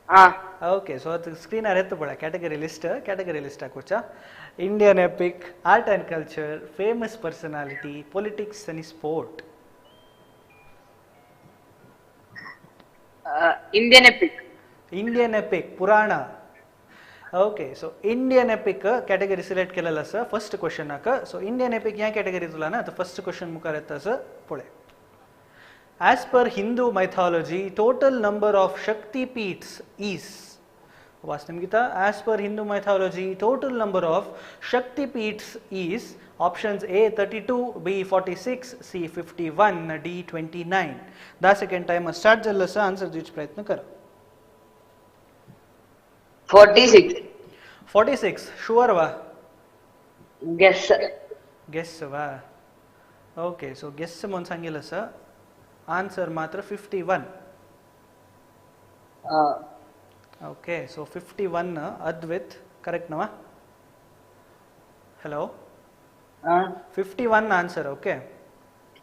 हा. ओके, सो आता स्क्रीनार येता पळय कॅटेगरी लिस्ट. कॅटेगरी लिस्टाक वचा. Indian epic, art and culture, famous personality, politics आनी sport. Indian epic. Indian epic Purana. Okay, so Indian epic category select केलेलं आसा फर्स्ट क्वेश्चनाक. सो इंडियन एपिक ह्या कॅटेगरी तुला ना आतां फर्स्ट क्वेश्चन मुखार येता आसा पळय. As per Hindu mythology, total number of Shakti Peeths is. वाचतं Gita. As per Hindu mythology, total number of Shakti Peeths is. Options A 32, B 46, C 51, D 29. 10 second timer start जाल्लो आसा. Answer दिवचो प्रयत्न करा. 46. 46 sure वा? गेस. गेस वा? Okay, so guess म्हणून सांगितलं आसा. आन्सर मात्र 51. ओके, सो 51 अद्वैत करेक्ट नवा? Hello, 51 answer. Okay.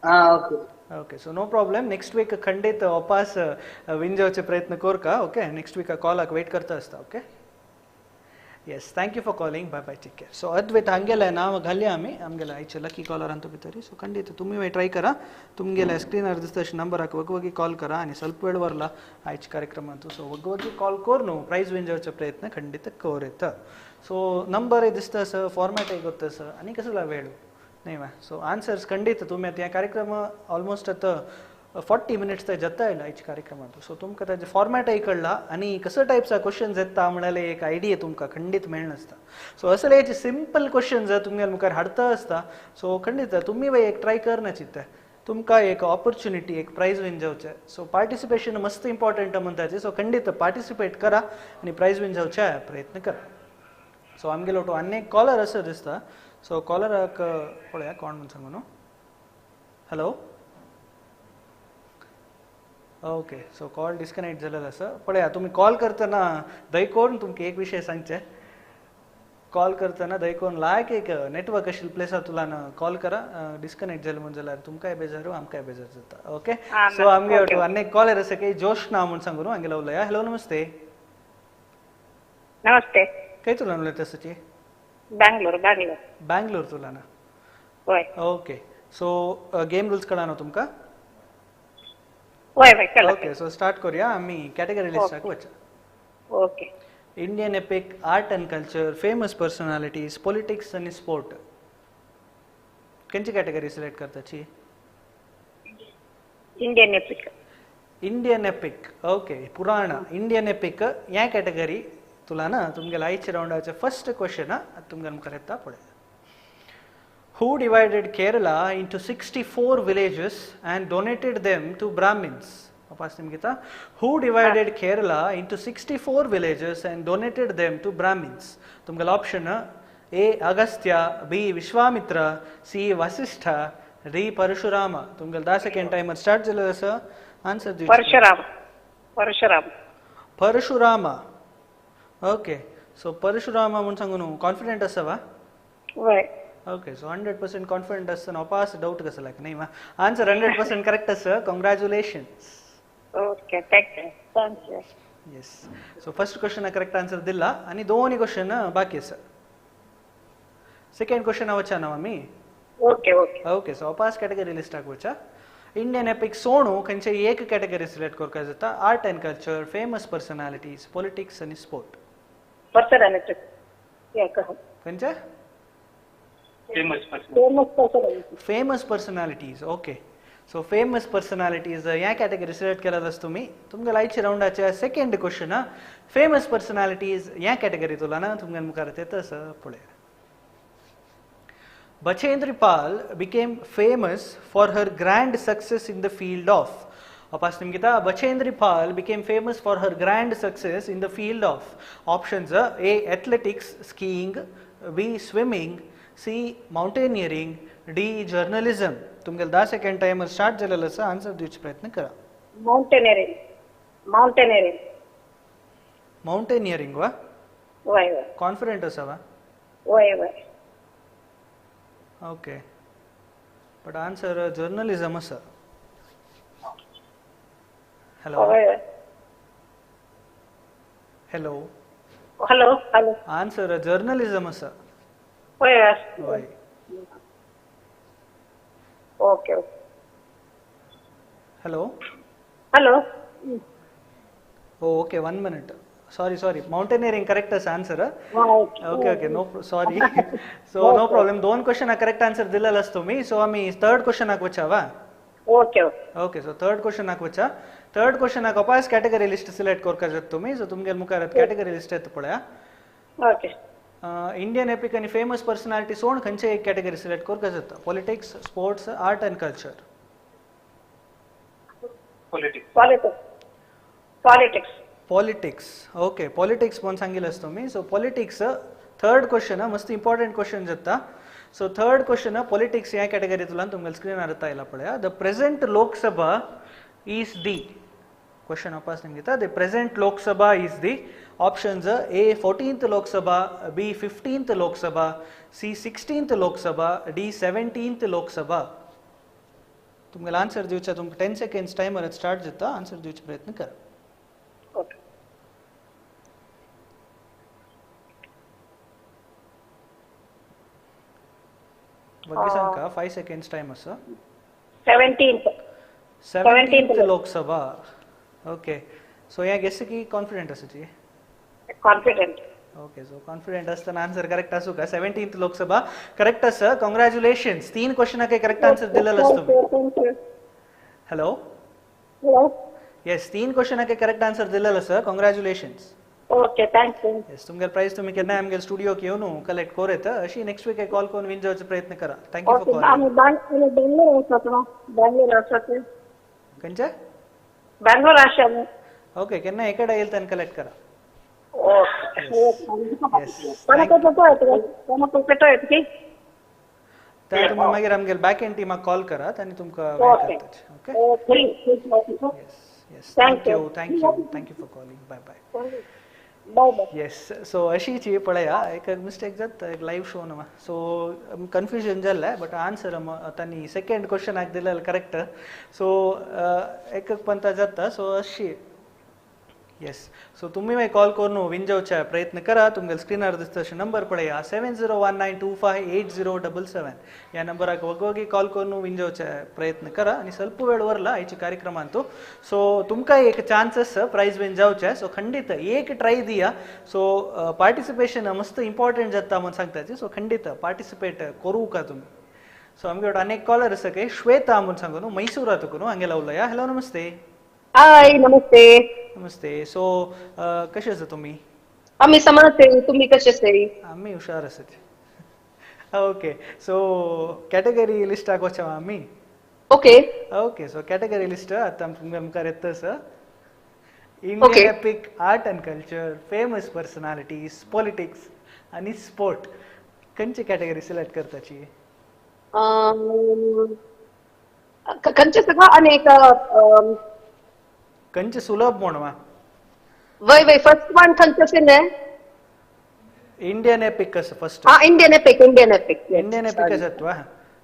Okay okay, so no problem. Next week खंडित वापस विन जावचे प्रयत्न कर का. ओके, नेक्स्ट वीक कॉलाक वेट करता आसता. Okay, yes, thank you for calling. Bye bye, take care. So Advait हांगेले नाव घालया आमी आमगेले आयचे लकी कॉलर अंत भितर. सो खंडित तुमी ट्राय करा. तुमगेले स्क्रीनार दिसता अशे नंबराक वगवगी कॉल करा आनी ಸ್ವಲ್ಪ वेळ वरला आयच्या कार्यक्रमांत. सो वगवगी कॉल कर न्हू प्रायज विन जावचो प्रयत्न खंडित कर येता. सो नंबर दिसता आसा, फॉर्मेटय गोत्त आसा आनी कसला वेळ न्ही वा. सो आन्सर्स खंडित तुमी आतां ह्या कार्यक्रम ऑलमोस्ट आतां 40 मिनिट्स ते जाता येयला आयच्या कार्यक्रमांत. सो तुमकां ताजें फॉर्मेटय कळ्ळा आनी कसो टायप्सा क्वेश्चन्स येता म्हळ्यार एक आयडिया तुमकां खंडीत मेळनासता. सो असले जे सिंपल क्वेश्चन्स तुमगेल्या मुखार हाडता आसता. सो खंडीत तुमी एक ट्राय करना चित्ता तुमकां एक ऑपॉर्च्युनिटी एक प्रायज विन जावचें. सो पार्टिसिपेशन मस्त इम्पॉर्टंट म्हणटाचे. सो खंडीत पार्टिसिपेट करा आनी प्रायज विन जावचे प्रयत्न करा. सो आमगेलो तो आनी एक कॉलर आसा दिसता. सो कॉलराक पळया कोण म्हूण सांगू न्हू. Hello, okay, so call disconnect जालेलो आसा. पळया तुमी कॉल करतना दय करून तुमकां एक विशय सांगचे. कॉल करतना दय करून लायक एक नेटवर्क आशिल्ले प्लेसार तुलान कॉल करा. डिस्कनेक्ट जालें म्हूण जाल्यार तुमकांय बेजार आमकांय बेजार जाता. ओके, सो आमगे आनी एक कॉलर आसा की जोशना म्हूण सांगू न्हू हांगेलो उलया. हॅलो, नमस्ते. नमस्ते. खंय तुलान उलयता सची? बँगलोर. बँगलोर. बँगलोर तुलान? हय. ओके, सो गेम रुल्स कळना न्हू तुमकां? वय वय कळ्ळा. ओके, सो स्टार्ट करूया आमी कॅटेगरी लिस्टाक वचा. Okay. Indian epic, art and culture, famous personalities, politics आनी स्पोर्ट. खंयची कॅटेगरी सिलेक्ट करताची? Indian epic. Indian epic. Okay, Purana Indian epic ह्या कॅटेगरी तुला ना तुमगेल्या आयच्या रावंडाचे फर्स्ट क्वेश्चन तुमगेल्या मुखार येता पळय. Who divided Kerala into 64 villages and donated them to Brahmins? वापस निमगिता. Who divided Kerala into 64 villages and donated them to Brahmins? तुमगेलो option A Agastya, B Vishwamitra, C Vasishtha, D Parashurama. तुमगेलो 10 second timer start जालो आसा. Answer दिवचो. Parashurama. Parashurama. Parashurama. Okay, so Parashurama म्हूण सांगू न्हू confident आसा वा? वय. ओके, सो 100% कॉन्फिडंट आसतना वापस डाउट कसो लायक न्ही वा? आन्सर 100% करेक्ट आसा. Congratulations. Okay, thank you. Thank you. Yes, so first question correct answer दिला आनी दोन्ही क्वेश्चन बाकी आसा. सेकंड क्वेश्चन वचा ना आमी? Okay okay. ओके, सो वापस कॅटेगरी लिस्टाक वचा. इंडियन एपिक सोणू खंयचे एक कॅटेगरी सिलेक्ट करपाक जाता. Art and culture, famous personalities, politics आनी स्पोर्ट. पर्सनालिटी. खंयचे? Famous person. Famous personality. Famous personalities. Okay, so famous personalities ह्या कॅटेगरी सिलेक्ट केला तुम्ही. तुमगेल्या आयच्या रावंडाचे सेकंड क्वेश्चन फेमस पर्सनालिटीज ह्या कॅटेगरी तुला ना तुमगेल्या मुखार येता आसा पळय. Bachendri Pal became famous for her grand success in the field of. वापस निमगिता. Bachendri Pal became famous for her grand success in the field of. Options A athletics, skiing, B swimming, C mountaineering, D journalism. तुमगेले 10 second timer start जालेलो आसा, answer दिवचो प्रयत्न करा. Mountaineering. Mountaineering. Mountaineering वा? वय वय. कॉन्फिडंट आसा वा? वय वय. ओके, बट आन्सर जर्नलिझम आसा. हॅलो. वय वय. Hello. Hello hello. Answer journalism आसा. वय. वय. Okay okay. Hello. Hello. Oh okay, 1 minute. Sorry sorry, mountaineering correct आसा answer. Okay okay, no sorry. So no problem. 2 क्वेश्चनाक करेक्ट आन्सर दिलेलो आसा तुमी. सो आमी थर्ड क्वेश्चनाक वचा वा? Okay okay. Okay, so third क्वेश्चनाक वचा. थर्ड क्वेश्चनाक अपास कॅटेगरी लिस्ट सिलेक्ट करपाक जाता तुमी. सो तुमगेले मुखार कॅटेगरी लिस्ट येता पळया. ओके. इंडियन एपिक आनी फेमस पर्सनालिटी सोड खंयचे एक कॅटेगरी सिलेक्ट करपाक जाता. Politics, sports, art and culture. Politics. Politics. Politics. Politics. Okay, politics म्हणून सांगितलं तुम्ही. सो पॉलिटिक्स थर्ड क्वेश्चन मस्त इम्पॉर्टंट क्वेश्चन जाता. सो थर्ड क्वेश्चन पॉलिटिक्स ह्या कॅटेगरीतल्यान तुमगेले स्क्रीनार येता पळया. The present Lok Sabha is the question वापस निमगिता. The present Lok Sabha is the options A 14th Lok Sabha, B 15th Lok Sabha, C 16th Lok Sabha, D 17th Lok Sabha. तुमगेले answer दिवचा तुमकां 10 seconds timer start जाता. Answer दिवचो प्रयत्न करा. Okay. वग्गी सांगा, 5 सेकंड्स टाइम आसा. 17th. 17th Lok Sabha. Okay, so ह्या गेस की कॉन्फिडंट आसा ती? कॉन्फिडंट. ओके, सो कॉन्फिडंट आसतना आन्सर करेक्ट आसू का? 17th Lok Sabha correct आसा. कॉंग्रॅच्युलेशन्स. 3 क्वेश्चनाक करेक्ट आन्सर दिलेलो आसा तुमी. हॅलो. हॅलो. येस, 3 क्वेश्चनाक करेक्ट आन्सर दिलेलो आसा. Congratulations. Okay, thank you. Yes, तुमगेले प्राइस तुम्ही केन्नाय आमगेले स्टुडियोक येवन कलेक्ट करूं येता. अशी नेक्स्ट वीक कॉल करून विन जावचो प्रयत्न करा. Thank you for calling. आमी बेंगलोर आसात. बेंगलोर आसात. खंयचे? बेंगलोर आसा. ओके, केन्ना एकडे येईल तेन्ना कलेक्ट करा. ओके. येस. तर तुम्ही मागीर आमगेले बॅक एंड टिमाक कॉल करात आनी तुमकां okay. Okay. Okay. Yes yes, thank you thank you thank you for calling. Bye bye. Bye bye. Yes, so अशीची पळया एक मिस्टेक जाता एक लायव्ह शो न्हू. सो कन्फ्युजन जाल्लें, बट आन्सर तांणी सेकंड क्वेश्चनाक दिलेलें करेक्ट. सो एक पंता जाता. सो अशी येस, सो तुमी मागीर कॉल करून विन जावचे प्रयत्न करा. तुमगेले स्क्रिनार दिसता अशें नंबर पळया 7019258077 ह्या नंबराक वगवगी कॉल करून विन जावचे प्रयत्न करा. आनी ಸ್ವಲ್ಪ वेळ वरला आयच्या कार्यक्रमांतू. सो तुमकां एक चान्स आसा प्रायज विन जावचे. सो खंडीत एक ट्राय दिया. सो पार्टिसिपेशन मस्त इम्पॉर्टंट जाता म्हणून सांगता. सो खंडीत पार्टिसिपेट करूं का तुमी. सो आमगे अनेक कॉलर आसा काय श्वेता म्हणून सांगू मैसूरात करून हांगेला उलया. हॅलो, नमस्ते. हाय, नमस्ते. नमस्ते. सो कशे आसा तुमी? आमी समजते. तुम्ही कसे आसात? आमी हुशार आसात. ओके, सो कॅटेगरी लिस्टाक वचप आमी. Okay okay, so category list आतां तुमगे मुखार येता आसा. Indian epic, art and culture, famous personalities, politics आनी स्पोर्ट. खंयची कॅटेगरी सिलेक्ट करताची? खंयचे सगळं आनी एक खंयचे सुलभ म्हण वा? वय वय, फर्स्ट वन खंयचे अशें न्हय? इंडियन एपिक आसा फर्स्ट. हा, Indian epic. Indian epic. Indian epic आसात वा?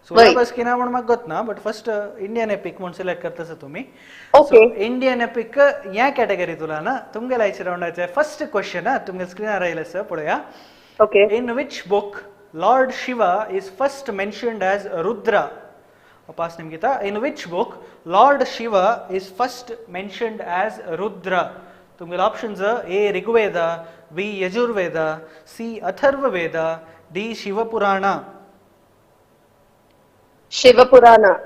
सुलभ आसा की ना म्हण म्हाका गोत ना, बट फर्स्ट इंडियन एपिक म्हण सिलेक्ट करता आसा तुमी. Okay. Indian epic ह्या कॅटेगरीतुला ना तुमगेले आयच्या रावंडाचे फर्स्ट क्वेश्चन तुमगे स्क्रिनार आयले आसा पळया. Okay. In which book Lord Shiva is first mentioned as Rudra? Pass निमगिता. In which book Lord Shiva is first mentioned as Rudra? तुमगेले options A Rigveda, B Yajurveda, C Atharvaveda, D Shiva Purana. Shiva Purana.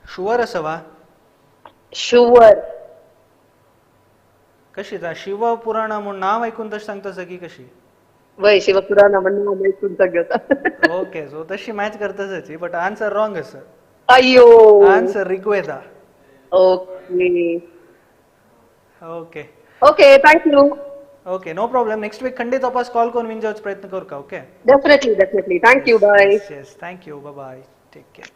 Sure आसा वा? Sure. कशी ता शिवपुराणा म्हूण नांव आयकून तशें सांगता सगी कशी? वय, शिवपुराणा म्हण नांव आयकून सांगता. ओके, सो तशी मॅच करता सची, बट आन्सर रॉंग आसा. अय्यो. Answer Rigveda. Okay okay okay, thank you. Okay, no problem. Next week खंडित वापस कॉल करून विन जावचो प्रयत्न करू का? Okay, definitely definitely. Thank you, bye. Yes, thank you, bye bye, take care.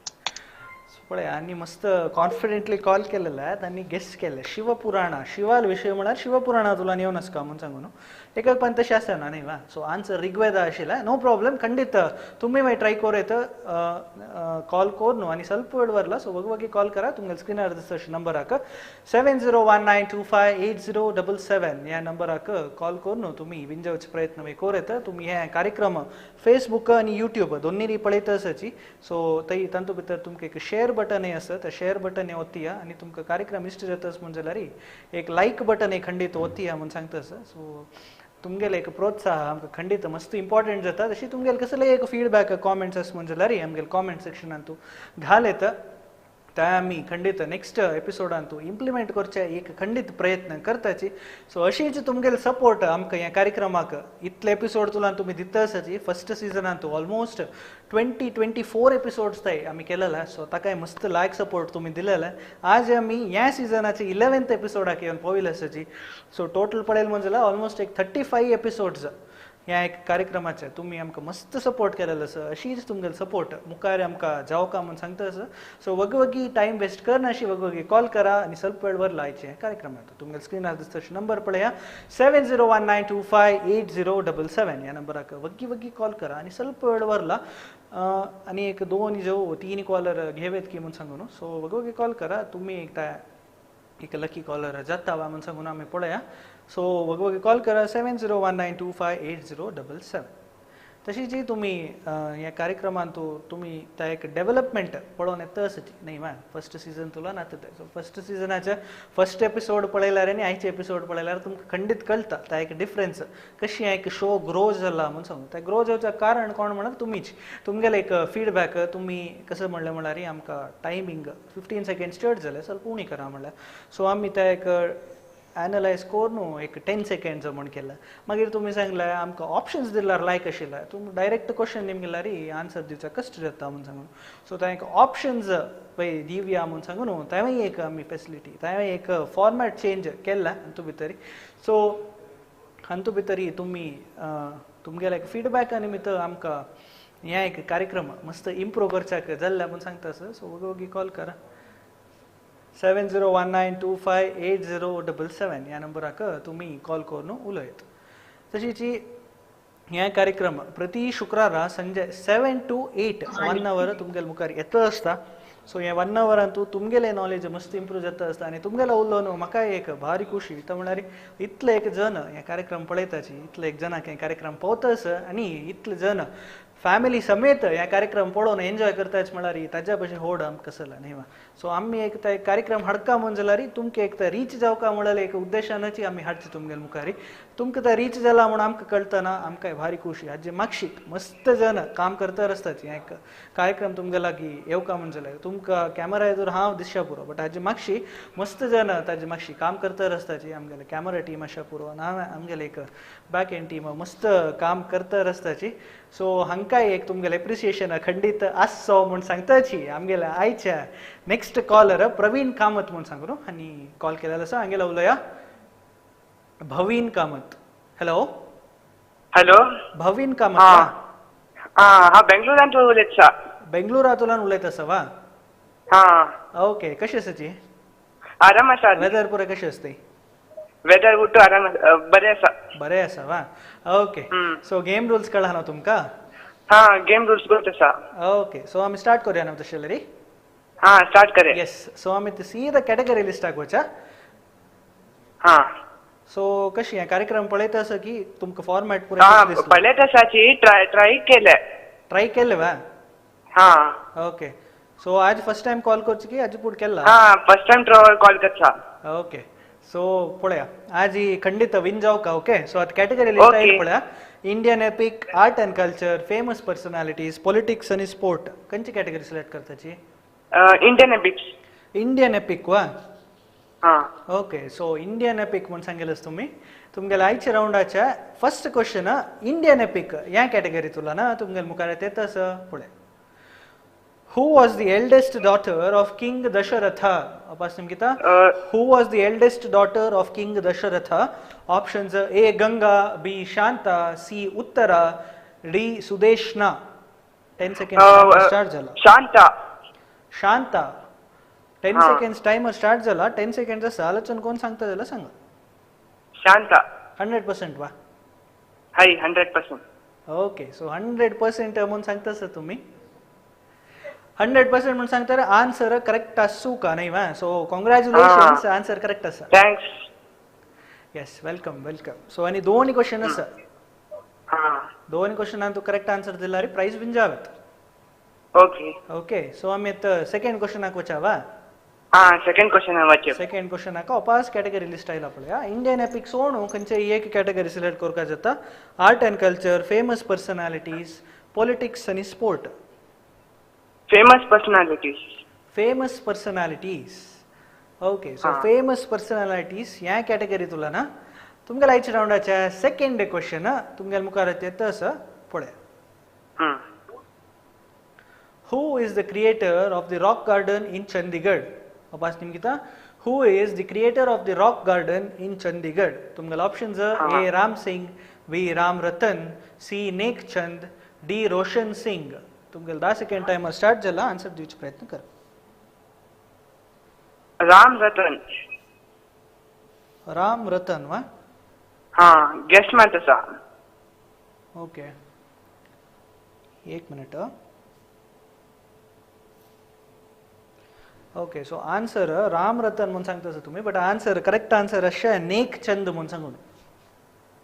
पळय आनी मस्त कॉन्फिडंटली कॉल केलेला आनी गेस केले शिवपुराणा. शिवाल विशय म्हळ्यार शिवपुराणा तुला येवन आसका म्हणून सांगू न्हू. एक पण तशें आसना न्ही वा. सो आन्सर ऋग्वेदा आशिल्लें. नो प्रॉब्लम, खंडीत तुमी मागीर ट्राय करूं येता कॉल कर न्हू आनी ಸ್ವಲ್ಪ वेळ वरला. सो वगी कॉल करा तुमगे स्क्रिनार दिसता अशें नंबराक 7019258077 ह्या नंबराक कॉल कर न्हू. तुमी विन जावचे प्रयत्न मागीर करूं येता. तुमी हे कार्यक्रम फेसबूक आनी युट्यूब दोन्ही पळयता आसाची. सो थंय तातूंत भितर तुमकां एक शेअर बटन आसा, त्या शेअर बटन हे ओतया आनी तुमकां कार्यक्रम इश्ट जाता म्हूण जाल्यार एक लायक बटन हे खंडीत ओतया म्हूण सांगता आसा. सो तुमगेले एक प्रोत्साह आमकां खंडीत मस्त इम्पॉर्टंट जाता. तशी तुमगेले कसले एक फीडबॅक कॉमेंट्स आसा म्हूण जाल्यार आमगेले कॉमेंट सेक्शनान तूं घाल येता. त्या आमी खंडीत नेक्स्ट एपिसोडान तूं इम्प्लिमेंट करचे एक खंडीत प्रयत्न करताची. सो अशीच तुमगेले सपोर्ट आमकां ह्या कार्यक्रमाक इतले एपिसोड तुला तुमी दिता आसाची. फर्स्ट सिजनान तूं ऑलमोस्ट 20-24 एपिसोड्स थंय आमी केलेले. सो ताकाय मस्त लायक सपोर्ट तुमी दिलेले. आज आमी ह्या सिजनाचे 11th एपिसोडाक येवन पाविल्ले आसाची. सो टोटल पळयलें म्हण जाल्यार ऑलमोस्ट एक 35 एपिसोड्स ह्या एक कार्यक्रमाचे तुमी आमकां मस्त सपोर्ट केलेलो आसा. अशीच तुमगेलो सपोर्ट मुखार आमकां जावका म्हूण सांगता आसा. सो वगवगी टायम वेस्ट करनाशी वगवगी कॉल करा आनी ಸ್ವಲ್ಪ वेळ वर लायचे कार्यक्रमात. तुमगेले स्क्रिनार दिसता अशें नंबर पळया 7019258077 ह्या नंबराक वग्गी वग्गी कॉल करा आनी ಸ್ವಲ್ಪ वेळ वरला आनी एक 2 जो 3 कॉलर घेवेत की म्हूण सांगू न्हू. सो वगवगी कॉल करा, तुमी एक एक लकी कॉलर जाता वा म्हूण सांगून आमी पळया. सो वगवगी कॉल करा 7019258077. तशी जी तुमी ह्या कार्यक्रमान तुमी त्या एक डेव्हलपमेंट पळोवन येता आसाची न्ही वा. फर्स्ट सिजन तुला नाता तें. सो फर्स्ट सिजनाचे फर्स्ट एपिसोड पळयल्यार आनी आयचे एपिसोड पळयल्यार तुमकां खंडीत कळटा त्या एक डिफरन्स कशी एक शो ग्रो जाला म्हूण सांगू. त्या ग्रो जावचें कारण कोण म्हणल्यार तुमीच. तुमगेले एक फीडबॅक तुमी कसं म्हणलें म्हणल्यार आमकां टायमींग 15 सेकेंड्स चड जालें ಸ್ವಲ್ಪ उणी करा म्हणल्यार. सो आमी त्या एक एनलायज करून एक 10 सेकेंड्स म्हूण केलें. मागीर तुमी सांगलें आमकां ऑप्शन्स दिल्यार लायक आशिल्लें, तुमी डायरेक्ट क्वेश्चन निमगेल्यार आन्सर दिवचो कश्ट जाता म्हूण सांगून. सो थंय एक ऑप्शन्स पळय दिवया म्हूण सांगून थंय एक आमी फेसिलिटी थंय एक फॉर्मेट चेंज केल्लें हातूंत भितर. सो हातूंत भितर तुमी तुमगेले एक फीडबॅका निमित्त आमकां हें एक कार्यक्रम मस्त इम्प्रूव करच्याक जाल्लें म्हूण सांगता आसा. सो वगी कॉल करा 7019258077 ह्या नंबराक तुमी कॉल करून उलयत. तशीच हे कार्यक्रम प्रति शुक्रारा संजे 7 to 8 1 our तुमगेले मुखार येता आसता. सो हे 1 आवरान तूं तुमगेले नॉलेज मस्त इम्प्रूव जाता आसता आनी तुमगेलो उलोवन म्हाका एक भारी खुशी तो म्हणल्यार इतले एक जण हे कार्यक्रम पळयताची, इतले एक जणांक हे कार्यक्रम पळोवता आसा आनी इतले जण फॅमिली समेत ह्या कार्यक्रम पळोवन एन्जॉय करताच म्हणल्यार ताज्या भशेन होड आमकां कसला न्ही वा. सो आमी एक ते कार्यक्रम हाडका म्हूण जाल्यार तुमकां एक रीच जावका म्हणल्यार एक उद्देशानच आमी हाडचे तुमगेले मुखार. तुमकां ते रीच जाला म्हूण आमकां कळटना आमकां भारी खुशी. हाजे मागशी मस्त जण काम करता आसताची एक कार्यक्रम तुमगे लागीं येवका म्हूण जाल्यार तुमकां कॅमेरा एदूर हांव दिसच्या पुरो, बट हाजे मागशी मस्त जण ताजे मागशी काम करता आसताची. आमगेले कॅमेरा टीम आसा पुरो आनी आमगेले एक बॅक एंड टीम मस्त काम करता आसताची. सो हांकां एक तुमगेलें एप्रिसिएशन खंडीत आसचो म्हूण सांगताची. आमगेल्या आयच्या नेक्स्ट कॉलर प्रवीण कामत म्हूण सांगू आनी कॉल केलेलो आसा. हांगेलो उलोवया भवीन कामत. Hello hello, Bhavin Kamat. हांव बेंगलोरांत उलयता. बेंगलोरांतल्यान उलयता आसा वा? हां. ओके, कशें आसा? आराम आसा. वेदर पुरा कशें आसता? वेदर उठो आराम बरें आसा. बरें आसा वा. ओके, सो गेम रुल्स कळ्ळा न्हू तुमकां? हां, गेम रुल्स गोत आसा. ओके, सो आमी स्टार्ट करूया न्हू तशें जाल्यार? हां, स्टार्ट करूया. येस, सो आमी सीधा कॅटेगरी लिस्टाक वचा. हां. सो कशी हें कार्यक्रम पळयता आसा की तुमकां फॉर्मेट पुरा पळयता आसाची. ट्राय केलें. ट्राय केलें वा? हां. ओके, सो आज फर्स्ट टायम कॉल करची की आज पूण केला? हां, फर्स्ट टायम कॉल करता. ओके, सो पळया आज खंडीत विन जावका. ओके, सो आतां कॅटेगरी लिस्ट आयली पळया. Indian epic, art and culture, famous personalities, politics आनी स्पोर्ट. खंयची कॅटेगरी सिलेक्ट करताची? Indian epics. इंडियन एपिक वा? हां. ओके, सो इंडियन एपिक म्हूण सांगलें तुमी. तुमगेले आयच्या रावंडाच्या फर्स्ट क्वेश्चन इंडियन एपिक ह्या कॅटेगरी तुला ना तुमगेले मुखार येता आसा. पळय, Who was the eldest daughter of King Dasharatha? वापस निमगिता. Who was the eldest daughter of King Dasharatha? Options A Ganga, B Shanta, C Uttara, D Sudeshna. 10 seconds start झाला. Shanta. Shanta. 10 seconds timer start झाला. 10 seconds आसा. आलोचन कोण सांगता जाल्यार सांगा. शांता. 100% वा? हय, 100%. ओके, सो 100% म्हणून सांगता सर तुम्ही. 100% म्हणून सांगता आन्सर करेक्ट आसू का नाही वा? सो कॉंग्रॅच्युलेशन्स, आन्सर करेक्ट आसा. Thanks. Yes, welcome welcome. So आनी दोन क्वेश्चन आसा. दोन क्वेश्चनान तू करेक्ट आन्सर दिला रे प्राइज विन जावेत. ओके. ओके, सो आमी आतां सेकंड क्वेश्चनाक वचावा. हा, सेकंड क्वेश्चन वचप. सेकंड क्वेश्चनाक अपास कॅटेगरी लिस्ट आयला पळया. इंडियन एपिक सोडून खंयचे एक कॅटेगरी सिलेक्ट करपाक जाता. Art and culture, famous personalities, politics आनी sport. Famous personalities. Famous personalities. Okay, so famous personalities ह्या कॅटेगरी तुला ना तुमगेल्या आयच्या रावंडाच्या सेकंड क्वेश्चन तुमगेल्या मुखार येता आसा पळया. Who is the creator of the rock garden in Chandigarh? वापस निमगिता. Who is the creator of the rock garden in Chandigarh? तुमगेले options A Ram Singh, B Ram Ratan, C Nek Chand, D Roshan Singh. तुमगेले 10 second timer start जाला. Answer दिवचो प्रयत्न कर. राम रतन. राम रतन वा? हा, guest मारता सा. Okay, एक minute. Okay, so answer Ram Ratan म्हणून सांगता तुम्ही, बट आन्सर करेक्ट आन्सर अशें नेक चंद म्हणून सांगून.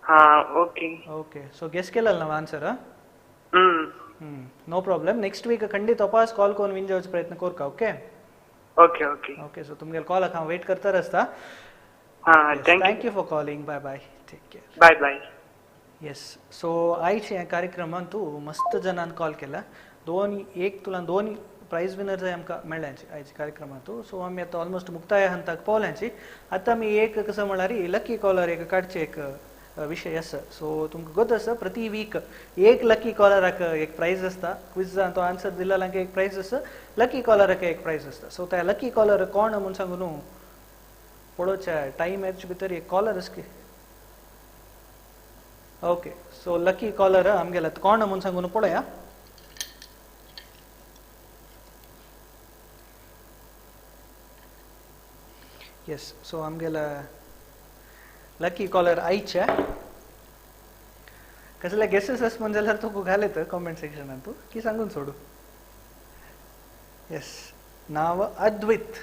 हा, ओके. ओके, सो गेस केलं ना answer? No problem. Next week खंडित तपास कॉल करून विन जावचो प्रयत्न करका. Okay okay okay. Okay, so तुमगेले कॉलाक हांव वेट करता आसता. हा, thank you for calling. Bye bye, take care. Bye bye. Yes, so आयच्या ह्या कार्यक्रमान तूं मस्त जणान कॉल केला. दोन एक तुला दोन प्रायज विनर आमकां मेळ्ळ्यांची आयच्या कार्यक्रमांतू. सो आमी आतां ऑलमोस्ट मुक्ताय हंताक पावल्यांची. आतां आमी एक कसं म्हळ्यार लकी कॉलर एक काडचे एक विशय आसा. सो तुमकां गत आसा प्रति वीक एक लकी कॉलराक एक प्रायज आसता. क्विजान तो आन्सर दिला एक प्रायज आसा, लकी कॉलराक एक प्रायज आसता. सो त्या लकी कॉलर कोण म्हूण सांगू न्हू पळोवच्या टायम हेच भितर एक कॉलर आसा. ओके, सो लकी कॉलर आमगेला कोण म्हूण सांगू न्हू पळया. येस, सो आमगेला लकी कॉलर आयच्या कसले गेसेस आस म्हण जाल्यार तुका घाल कॉमेंट सेक्शनान तूं की सांगून सोडू. येस, नांव अद्वित.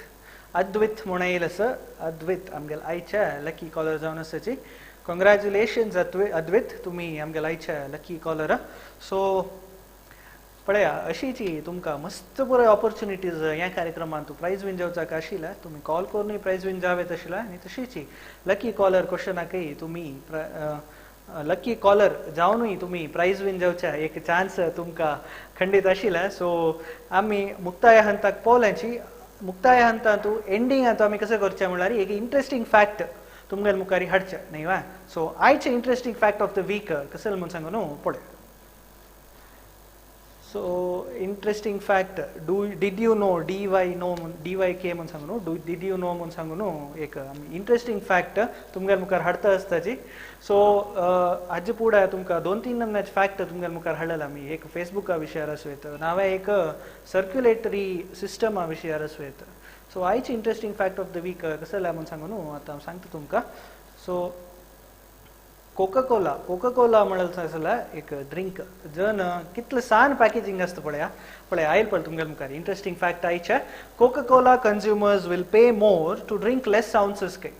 अद्वित म्हूण येयल आसा. अद्वित आमगेले आयच्या लकी कॉलर जावन आसाची. कॉंग्रॅच्युलेशन्स अद्वित, तुमी आमगेले आयच्या लकी कॉलर. सो पळया अशीची तुमकां मस्त बऱ्यो ऑपॉर्च्युनिटीज ह्या कार्यक्रमांत प्रायज विन जावचाक आशिल्ल्या. तुमी कॉल करूनय प्रायज विन जावेत आशिल्ल्या आनी तशीच लकी कॉलर क्वेश्चनाकय तुमी लकी कॉलर जावनूय तुमी प्रायज विन जावच्या एक चान्स तुमकां खंडीत आशिल्ल्या. सो आमी मुक्ताय हंताक पावल्यांची. मुक्ताय हंतांतू एंडिंगांत आमी कशें करचें म्हणल्यार एक इंट्रस्टींग फॅक्ट तुमगेले मुखार हाडचें न्ही वा. सो आयचें interesting fact of the week कशें म्हूण सांगू न्हू पळय. So interesting fact, did you know, D Y know, D Y K म्हूण सांगू न्हू, did you know म्हूण सांगू न्हू एक इंट्रस्टींग फॅक्ट तुमगेले मुखार हाडता आसताची. सो हाजे फुडें तुमकां दोन तीन नमन्याचे फॅक्ट तुमगेले मुखार हाडलेले आमी. एक फेसबुका विशयार आसूं येता, नाव्या एक सर्क्युलेटरी सिस्टमा विशयार आसूं येता. सो आयची interesting fact of the week कसं जाल्यार म्हूण सांगू न्हू आतां हांव सांगता तुमकां. सो कोकाकोला, कोकाकोला म्हणल्यार जाल्यार एक ड्रिंक जन कितलें सान पॅकेजींग आसता पळया. पळय आयल पळय तुमगेले मुखार इंट्रस्टींग फॅक्ट आयच्या. Coca Cola consumers will pay more to drink less ounces. काय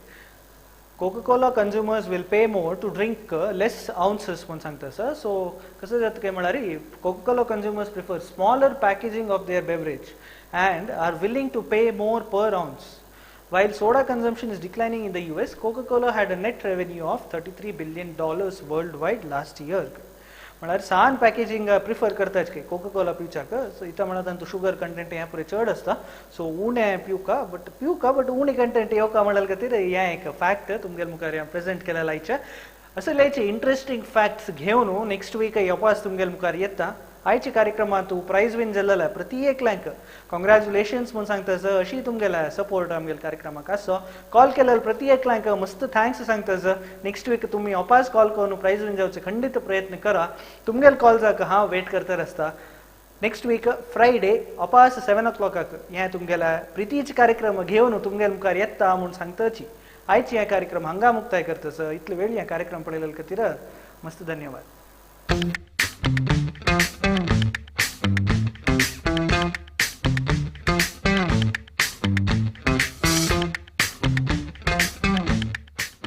Coca Cola consumers will pay more to drink less ounces म्हूण सांगता आसा. सो कसं जाता काय म्हळ्यार Coca Cola consumers prefer smaller packaging of their beverage and are willing to pay more per ounce. While soda consumption is declining in the US, Coca-Cola had a net revenue of $33 billion worldwide last year. म्हळ्यार सान packaging prefer करताच की Coca Cola पिवच्याक. So इथं म्हणा तांचो sugar content हें पुरें चड आसता. सो उणें पिवका बट पिवका बट उणें कंटेंट येवका म्हणल्यार खातीर हें एक फॅक्ट तुमगेले मुखार हें प्रेजेंट केलें आयचें. असलेचे इंट्रस्टींग फॅक्ट्स घेवन नेक्स्ट वीक येवपास तुमगेले मुखार येता. आयच्या कार्यक्रमांत प्रायज विन जाल्लें प्रति एकल्यांक कॉंग्रॅच्युलेशन्स म्हूण सांगता. अशी तुमगेल्या सपोर्ट आमगेल्या कार्यक्रमाक आसचो. कॉल केलेल्या प्रति एकल्यांक मस्त thanks सांगता. नेक्स्ट वीक तुमी वापस कॉल करून प्रायज विन जावचे खंडीत प्रयत्न करा. तुमगेले कॉल्साक हांव वेट करता आसता. नेक्स्ट वीक फ्रायडे वापस 7 o'clock हें तुमगेल्या प्रितीचे कार्यक्रम घेवन तुमगेल्या मुखार येता म्हूण सांगताची. आयची हे कार्यक्रम हांगा मुक्ताय करतस. इतले वेळ हे कार्यक्रम पळयलेले खातीर मस्त धन्यवाद.